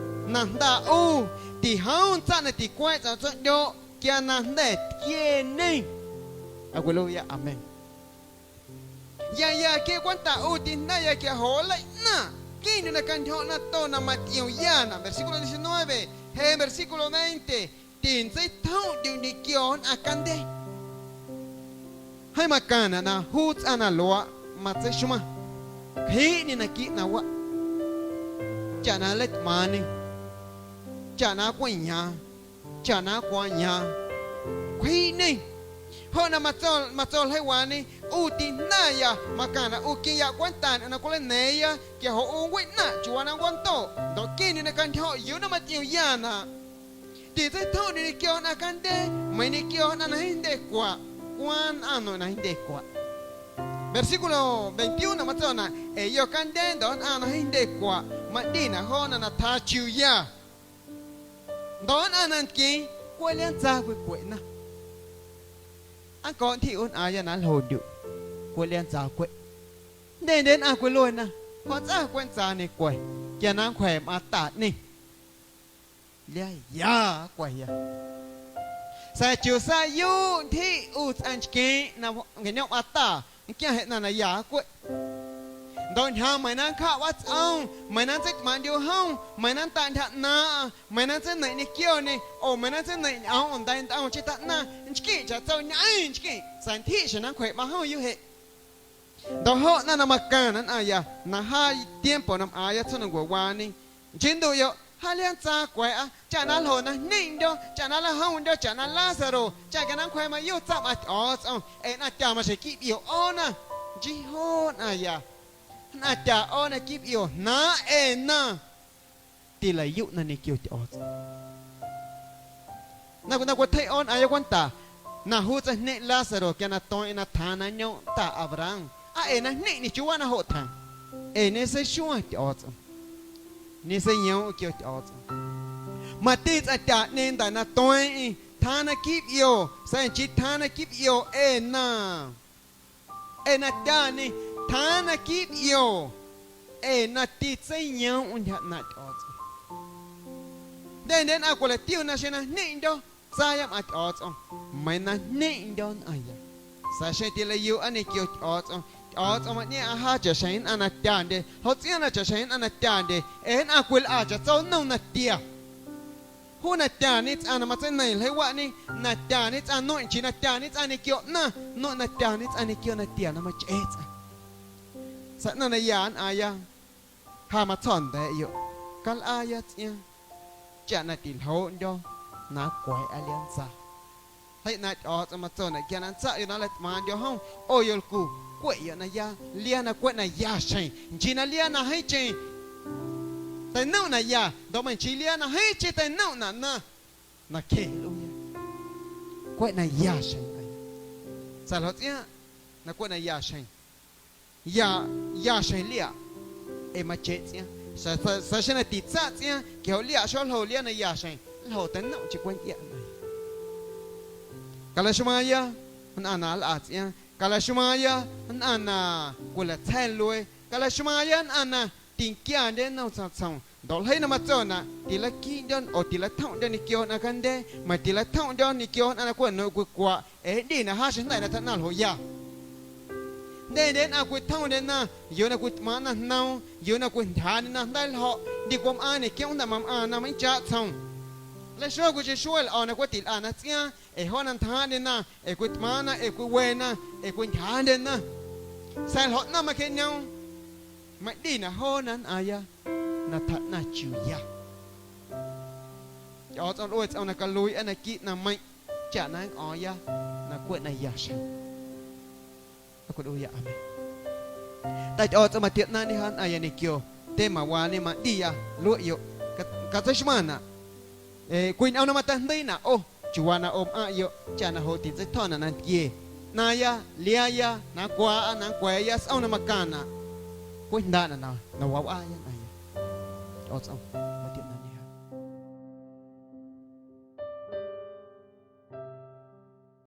na jnda ꞌu, tijoom tsaꞌ na ticueeⁿ tsꞌom tsoꞌndyoꞌ quia na jnda̱ tquieñe. Aleluya, amén. Ya ya queⁿ cwenta ꞌu tijnda̱ya quia joꞌ nleiꞌnaaⁿꞌ queⁿndyuꞌ na cantyjo̱ꞌ nato na matyꞌiomyanaꞌ. Versículo diecinueve, je versículo veinte: Tintseitjomꞌndyuꞌ ñequio nnꞌaⁿ candye. Jeeⁿ macaⁿnaꞌ na juu tsꞌaⁿ na luaaꞌ matseixmaⁿ: Cjiiꞌñê naquiiꞌ ꞌnaⁿwaꞌ chaꞌ na nleitꞌmaaⁿñê, chaꞌ na nncweꞌyaaⁿ, chaꞌ na nncwaaⁿyaaⁿ. Cwjiiꞌñê. Joꞌ na matso, matso ljeiiwaañe: ꞌU tijnda̱ya, macaⁿnaꞌ ꞌu queⁿyaꞌ cwenta ñꞌoom na cwileina̱a̱ⁿya, quia joꞌ ꞌu nncweꞌnaⁿꞌ chiuuwaa na nncwandoꞌ, ndoꞌ queⁿndyuꞌ na cantyjo̱ꞌ yuu na matyꞌiomyanaꞌ. Tintseitjomꞌndyuꞌ ñequio nnꞌaⁿ candye, meiiⁿ ñequio nnꞌaⁿ na jeeⁿ jndye cwaꞌ, cwaaⁿ nnꞌaⁿ na jeeⁿ jndye cwaꞌ. Versículo veintiuno matsonaꞌ: Ee yo̱ candye ndoꞌ nnꞌaⁿ na jeeⁿ jndye cwaꞌ, maꞌndinaꞌ joona na tjaa chiuuya. Ndoꞌ nnꞌaⁿ na ntqueeⁿ, cweꞌ liaantsaa cwicweꞌna. Aa nco̱o̱ꞌ ntyjiꞌ ꞌu nnꞌaaⁿya na nljoondyuꞌ, cweꞌ liaantsaa cweꞌ. Jndyendye nnꞌaⁿ cwiluena: Jo̱tsꞌa cweꞌ ntsaa ñecwe, quia na nncwja̱a̱ mꞌaaⁿ taꞌñeeⁿ. Liaaya nncwa̱ya. Sa̱a̱ chuu saꞌyuuꞌ ntyjiꞌ ꞌu tsꞌaⁿ nchqueeⁿꞌ na ncjeꞌñomꞌ mꞌaaⁿ ta, nquiaⁿ jeꞌ ꞌnaⁿ na ya nncweꞌ. Ndoꞌ ñjaaⁿ meiiⁿ na nncjaꞌ watsꞌom, meiiⁿ na nntseitꞌmaaⁿꞌndyuꞌ jom, meiiⁿ na nntaꞌntyja ꞌnaaⁿꞌaⁿ, meiiⁿ na ntseneiⁿ ñequioñê, oo meiiⁿ na ntseneiⁿ ñꞌoom oo nda̱a̱ ntꞌom nchii taꞌnaⁿ, nchquiꞌ chaꞌtso ñꞌeⁿ nchquiꞌ, sa̱a̱ ntyjiꞌ xjeⁿ na nncwjeꞌ mꞌaⁿ jom yuꞌ jeꞌ. Ndoꞌ joꞌ ꞌnaⁿ na macaⁿnaꞌ nnꞌaⁿya na jaa tiempo na mꞌaaⁿya tsjoomnancuewaañe, nchii nduꞌyoꞌ jaa liaantsaa cwa̱a̱ꞌa chaꞌ na nljoꞌ na jñeⁿꞌndyo̱, chaꞌ na nlajomndyo̱ chaꞌ na Lázaro, chaꞌ quia na nncwja̱a̱meiⁿꞌ yuꞌ tsaⁿ mꞌaaⁿ Tyꞌo̱o̱tsꞌom, ee nnꞌaⁿ tya maxjeⁿ quiiꞌ bio ꞌoona. Nchii joo nnꞌaⁿya, nnꞌaⁿ tya ꞌoona quiiꞌ bio jnaaⁿꞌ ee na tilaꞌyuꞌna ñequio Tyꞌo̱o̱tsꞌom. Na, na cwaꞌ tjeiꞌ ꞌoona ꞌnaaⁿya cwenta na juu tsaⁿjñeⁿꞌ Lázaro quia na tueeⁿꞌeⁿ na tjaaⁿ na nñoomꞌ ta Abraham. Aa ee na jñeⁿꞌñe chiuu na joꞌ tjaaⁿ, ee ñeseixuaⁿ Tyꞌo̱o̱tsꞌom, ñeseiyoomꞌ quio Tyꞌo̱o̱tsꞌom. Mati tsꞌaⁿ tyaꞌñeeⁿ nda̱ na tueeⁿꞌeⁿ tjaaⁿ naquiiꞌ bio, sa̱a̱ nchii tjaaⁿ naquiiꞌ bio ee na ee na tyañe tjaaⁿ naquiiꞌ bio, ee na titseiyoomꞌ ntyja ꞌnaaⁿꞌ Tyꞌo̱o̱tsꞌom. Jndyendye nnꞌaⁿ cwilatiu na xeⁿ na jñeⁿꞌndyo̱ tsaaya mꞌaaⁿ Tyꞌo̱o̱tsꞌom, meiiⁿ na jñeⁿꞌndyo̱ nnꞌaⁿya. Sa̱a̱ xeⁿ tilaꞌyuꞌa ñequio Tyꞌo̱o̱tsꞌom, Tyꞌo̱o̱tsꞌom mañꞌeⁿꞌaⁿ jaa chaꞌxjeⁿ nnꞌaⁿ na tyandye, joꞌ tsꞌiaaⁿ na chaꞌxjeⁿ nnꞌaⁿ na tyandye, ee nnꞌaⁿ cwilꞌa chaꞌtso nnom natia. Juu na tyañe tsꞌaⁿ na matseineiⁿ ljeiiwaꞌñe, na tyañe tsꞌaⁿ nueⁿꞌ nchii na tyañe tsꞌaⁿ ñequio ꞌnaⁿ, nueⁿꞌ na tyañe tsꞌaⁿ ñequio natia na machꞌee tsꞌaⁿ. Sa̱a̱ ꞌnaⁿ na ya nnꞌaaⁿya, ja matsjo̱ꞌ nda̱a̱ꞌyoꞌ, calꞌaaya tsꞌiaaⁿ chaꞌ na tiljooꞌndyo̱ na nncwa̱a̱ꞌa liaantsaa. Jeꞌ na Tyꞌo̱o̱tsꞌom matsonaꞌ quia na nntsaꞌyoꞌ na nleitꞌmaaⁿꞌndyo̱ jom, ꞌo yolcu cweꞌyoꞌ na ya, liaa na cweꞌ na ya xjeⁿ, nchii na liaa na jeeⁿcheⁿ teinomꞌ na ya, ndoꞌ meiⁿ nchii liaa na jeeⁿcheⁿ teinomꞌnaꞌ na, na cje nlꞌuuya. Cweꞌ na ya xjeⁿ nnꞌaⁿya. Sa̱a̱ ljoꞌ tsꞌiaaⁿꞌ na cweꞌ na ya xjeⁿ. Ya, ya xjeⁿ liaꞌ, ee macheꞌ tsꞌiaaⁿ. Sa̱a̱, sa̱a̱, sa̱a̱ xeⁿ na titsaꞌ tsꞌiaaⁿ, quia joꞌ liaꞌ xoljo liaa na ya xjeⁿ, nljo teinomꞌ chi cweꞌ ntyꞌiaꞌ ꞌnaⁿya. Calaxmaaⁿya nnꞌaⁿ na nlꞌa tsꞌiaaⁿ, calaxmaaⁿya nnꞌaⁿ na cwilatsja̱ luee, calaxmaaⁿya nnꞌaⁿ na tinquiandye nnom tsaⁿ tsoom, Ndoꞌ ljeii na matsonaꞌ, tilaquiiꞌndyo̱ oo tilatjomꞌndyo̱ ñequio nnꞌaⁿ candye, meiⁿ tilatjomꞌndyo̱ ñequio nnꞌaⁿ na cweꞌ nueⁿꞌ cwicwaꞌ, ee jndyuꞌnaꞌ jaa xeⁿ jnda̱ na tjaꞌnaⁿ ljoꞌya. Jndyendye nnꞌaⁿ cwitjomndyena yuu na cwitꞌmaaⁿꞌna jnoom, yuu na cwintyjaaꞌndyena jnda̱ljo̱ꞌ, jndicwaꞌ mꞌaaⁿ ñequioomꞌ jnda̱ mamꞌaaⁿna meiⁿ chaꞌtsjoom. Nleixuee cwii xuee lꞌo̱ na cweꞌ tilꞌana tsꞌiaaⁿ, ee joona ntjaaⁿꞌndyena, ee cwitꞌmaaⁿna, ee cwiwena, ee cwintyjaaꞌndyena. Sa̱a̱ ljoꞌ ꞌnaⁿ macjeꞌñoom, maꞌndiꞌnaꞌ joona nnꞌaaⁿya na tjaꞌnaⁿ chiuuya. Tyꞌo̱o̱tsꞌom lꞌue tsꞌoom na caluiiꞌa naquiiꞌ ꞌnaⁿmeiⁿꞌ chaꞌ na nncꞌo̱o̱ⁿya na cweꞌ na ya xjeⁿ. Acuꞌluya, amén. Ta Tyꞌo̱o̱tsꞌom matioꞌnaaⁿñe ja nnꞌaⁿya ñequio temawaañe maꞌndiya, lueꞌyoꞌ, ca-, catseixmaⁿnaꞌ, ee, cwii ñꞌoom na mateijndeiinaꞌ ꞌo, chiuuwaa na ꞌo mꞌaⁿꞌyoꞌ, chaꞌ na joꞌ tintseitjo̱naꞌ nantquie. Ꞌnaaⁿya, liaaya, na nncwaaꞌa, na nncwa̱a̱ya, sꞌom na macaⁿnaꞌ, cweꞌ jndaaꞌnaꞌ na, na wawꞌaaya nnꞌaⁿya. Tyꞌo̱o̱tsꞌom matioꞌnaaⁿ.